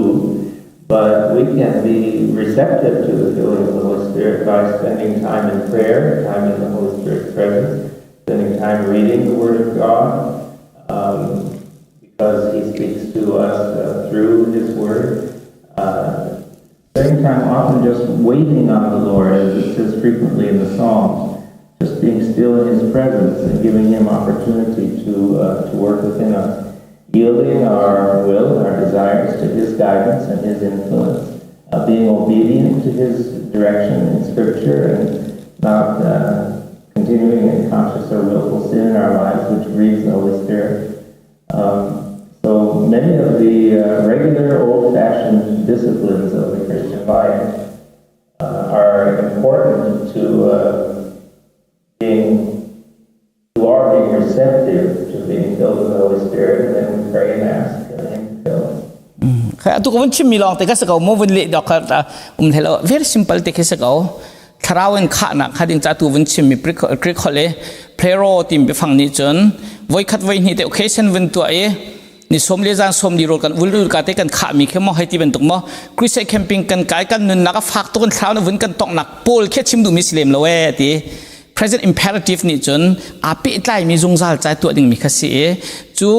[SPEAKER 3] But we can be receptive to the filling of the Holy Spirit by spending time in prayer, time in the Holy Spirit's presence, spending time reading the Word of God, um, because He speaks to us uh, through His Word. Uh, spending time often just waiting on the Lord, as it says frequently in the Psalms, just being still in His presence and giving Him opportunity to, uh, to work within us, yielding our will and our desires to His guidance and His influence, uh, being obedient to His direction in Scripture and not uh, continuing in conscious or willful sin in our lives, which grieves the Holy Spirit. Um, so many of the uh, regular old-fashioned disciplines of the Christian life uh, are important to uh, being to our being receptive to being filled with the Holy Spirit, and then we pray and ask Him to fill us.
[SPEAKER 1] Kha tu ko vun chimmi lawng te ka si ko mo vun leh dok kha um hello very simple te khi si ko thlarau in khahnak kha ding ca tu vun chimmi Greek holh i plero tim biafang nih cun voikhat voi hnih te occasion vun tuah i Ni som le zan som li rawl kan ul ul ka te kan khah mi khi mo hei ti bantuk mo crusade camping kan kai kan nunnak a fak tuk kan thlau na vun kan tongnak pawl khi chim duhmi si lem lo e ti. Present imperative nih cun aa pehtlaimi zungzal cai tuah dingmi kha si i cu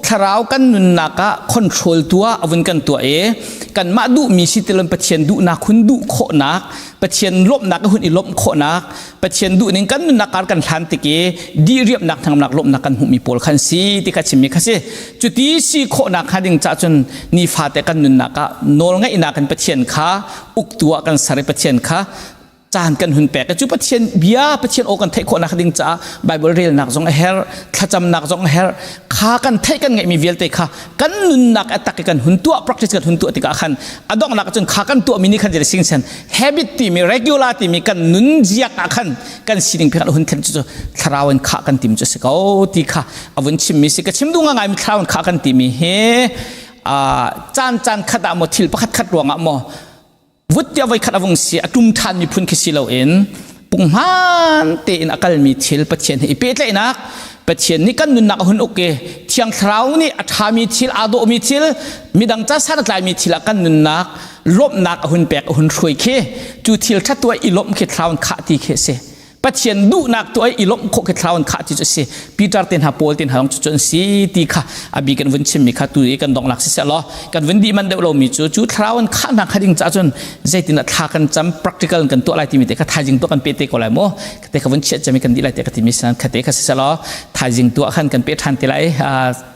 [SPEAKER 1] thlarau kan nunnak ah control tuah a vun kan tuah i kanmah duhmi si tilon Pathian duhnak hun duh khawhnak, Pathian lawmhnak hun i lawmh khawhnak, Pathian duhning kan nunnak kar kan hlan tik i diriamnak thangamnak lawmhnak kan hmuhmi pawl khan si ti kha chimmi kha si. Cuti si khawhnak kha ding cah cun nifate kan nunnak ah nawlngaihnak in Pathian kha uktu ah kan ser i Pathian kha caan kan hun pek. Cu Pathian bia, Pathian aw kan theih khawhnak ding caah Bible relnak zong a herh, thlacamnak zong a herh. Kha kan theih kan ngeihmi vialte kha kan nunnak a tak i kan hun tuah, practice kan hun tuah tikah khan a donghnak cun kha kan tuahmi nih khan jadi sing sen habit timi, regular timi kan nun ziak ah khan kan sining pek hun thlen cu thlarau in khah kan tim cu si ko ti kha a vun chimmi si. Ka chim duh ngai mi thlarau in khah kan timi hi caan caan khat ah maw, thil pakhat khat ruangah maw, vut tiah voi khat a vung si a tum ṭhan mi phun khi si loin punghman tein a kalmi thil, Pathian he i pehtlaihnak, Pathian nih kan nunnak a hun uk i Thiang Thlarau nih a ṭhami thil, aa dawhmi thil, midang ca san a tlaimi thil ah kan nunnak lawmhnak a hun pek, a hun hruai khi, cu thil ṭha tuah i lawmh khi thlarau in khah ti khi a si. Pathian duhnak tu ai i lawmh khawh khi thlarau in khah ti cu a si. Peter te hna, Paul te hna zong cu cu an si ti kha a bi kan vun chimmi kha tu i kan donghnak si law kan vun dih man deuh lomi cu, cu thlarau in khahnak kha ding caah cun zeitin ah thla kan cam, practical kan tuah lai timi te kha thaizing tuah kan pe te ko lai mu te kha vun chiah cami kan dih lai te ka timi san kha te kha si law thaizing tuah khan kan pe ṭhan te lai.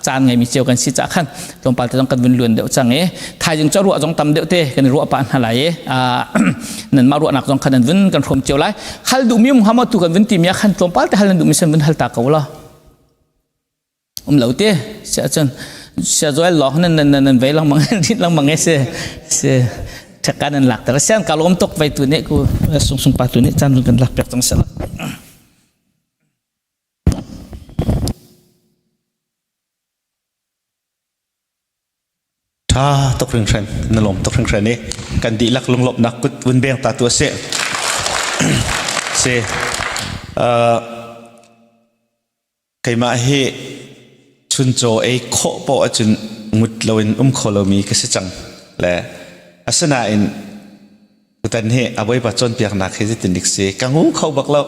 [SPEAKER 1] Caan ngeimi cio kan si cah khan tlawmpal te zong kan vun luan deuh cang i thaizing cu ruah zong tam deuh te kan i ruah pah hna lai i nan mah ruahnak zong khan nan vun kan hrawm cio lai. Hal duhmi um hnga maw? Tu kan vun timi ah khan tlawmpal te hal nan duhmi san vun hal ta ko la. Um lo te sia cun sia joel lawng nan nan nan vei lang mang rin lang mang se se thaka nan lak ter sian ka lom tok vai tu ne ku sung sung pa tu ne chan kan lak pek chang sala.
[SPEAKER 4] Ṭha tuk hringhran, na lawm tuk hringhran i kan dihlak lunglawmhnak kut vun beng ta tu a si. Si. Keimah hi chuncaw ei khawh poah ahcun ngut loin um kho lomi ka si cang le asinain tutan hi a Bawipa cawnpiaknak hi zeitin dik si ka ngu kho bak lo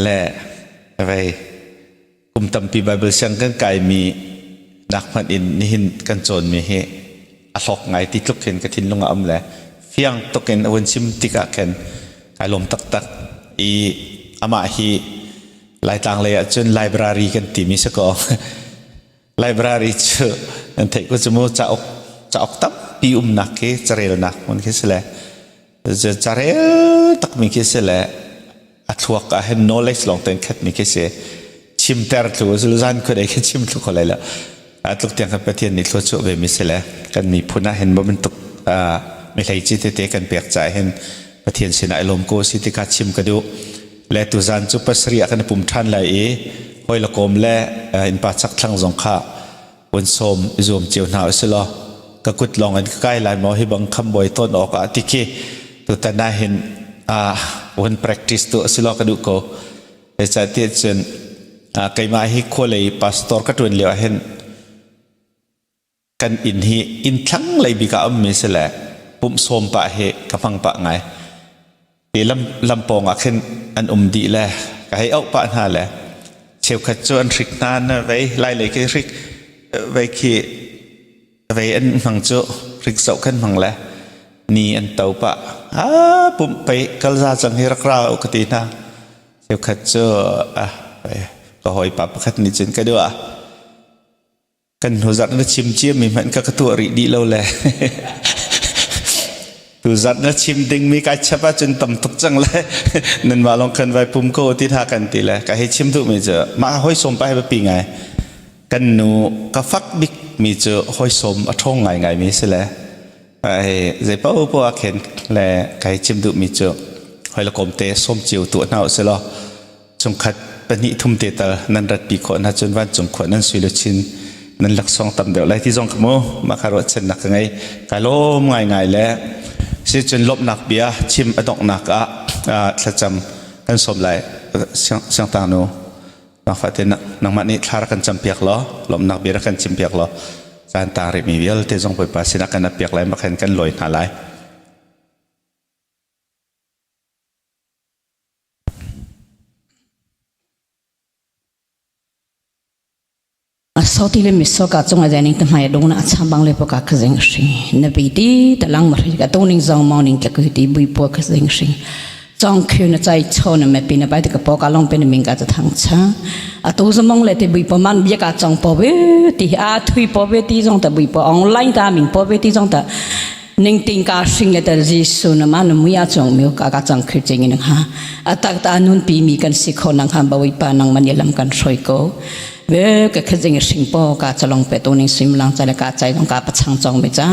[SPEAKER 4] le vei kum tampi Bible siang kan kaimi nak hmanh in nihin kan cawnmi hi a hlawk ngai ti tluk hin ka thinlung ah um le fiang tuk in a vun chim tikah khin kai lawm taktak i amah hi Laitlang lei ah cun library kan timi si ko. Library cu nan theih ko cu mu, cauk cauk tampi umnak khi, carelnak hmun khi si le carel takmi khi si le a thluak ah hin knowledge lawng ten khatmi khi si. Chimter thlu zan khua khi chim thlu kho lai lo. Tluk tiang kan Pathian nih thlua chuah ve mi si le kan miphun ah hin bantuk mi hleici tete kan pek caah hin Pathian sinah i lawm ko si ti kha chim ka duh. Le tuzan cu pasarih ah kan i pum ṭhan lai i hawi le kawm le innpa chakthlang zong kha vun sawm i zuam cio hna usih law ka kut lawng in ka kai lai maw hi bang khambawi tawn awk ah ti khi tutan ah hin vun practice tu asi law ka duh ko. Zeicahtiah cun keimah hi khualei pastor ka ṭuan lio ah hin kan inn hi inn thlanglei bik ah a ummi si le pumh sawm pah hi ka hmang pah ngai. Hi lam lampawng ah khin an um dih le ka hei auh pah hna le cheukhat cu an hrik hna na vei lai lei khi hrik vei khi vei an hmang cu hrik zoh khan hmang le ni an to pah a pumh pei kalza cang hi rak ra u ka ti hna. Cheukhat cu ka hawipa pakhat nih cun ka duh ah kan hnu zarh na chim ciami hmanh ka ka tuah rih dih lo le tu zarh na chim dingmi kai chap ahcun tam tuk cang le nanmah lawng khan vai pum ko ti hna kan ti le ka hei chim duhmi cu mah hawi sawm pa hi biapi ngai. Kan nu ka fak bik mi cu hawi sawm a ṭhawng ngai ngai mi si le zei paoh paoh ah khin le ka hei chim duhmi cu hawi le kawm te sawm cio tuah hna usih law chungkhat pahnih thum te tal nan ratpi khawh hna cun vancung khua nan sui luchin nan laksawng tam deuh lai ti zong ka mu mah kha ruahchannak ka ngei. Kai lawm ngaingai le si cun lawmhnak bia chim a donghnak ah thlacam kan sawm lai. Siangtang nu. Nangfah te nangmah nih thla rak kan campiak law lawmhnak bia rak kan chimpiak law caan taang rihmi vialte zong Bawipa sinah kan appiak lai makhan kan lawi hna lai.
[SPEAKER 5] Soti le miso ka chung a zening te hmai dong na cham bang le pa ka zeng hring na bi ti ta lang ma ri ka to ning zong mong ning ka ku ti bui po ka zeng hring chong khu na chai cho na me pi na bai te ka po ka long pe na ming ka ta thang cha a tu zomong le te bui po man bia ka chong po ve ti a thui po ve ti zong ta bui po online ta ming po ve ti zong ta ning ting ka hring le ta Jesu na ma na muya chong mi ka ka chang khir ching in ha atak ta nun pi mi kan si kho nang ha bawi pa nang man lam kan hroi ko ve ka khajing hring po ka chalong pe to ning sim lang chale ka chai dong ka pachang chong me cha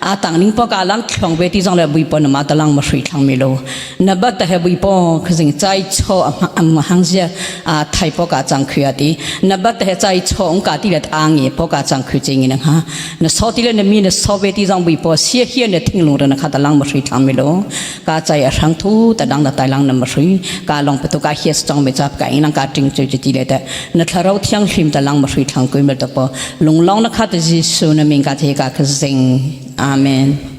[SPEAKER 5] a tang ning po ka lang thlong ve ti jong le bui po na ma talang ma shui thlang mi lo na ba ta he bui po khajing chai cho am hang zia a thai po ka chang khuya ti na ba ta he chai cho ong ka ti let a nge po ka chang khu ching in ha na so ti le na mi na so ve ti jong bui po sia hian na thing lung ra na kha talang ma shui thlang mi lo ka chai a hrang thu ta dang na tai lang na ma shui ka long pe to ka hias chong me chap ka inang ka ting chu ti le ta na thlarau thiang hlim ta lang ma shui thlang kui mel to po lunglong na kha ta Jesu na ming ka the ka ka zing amen.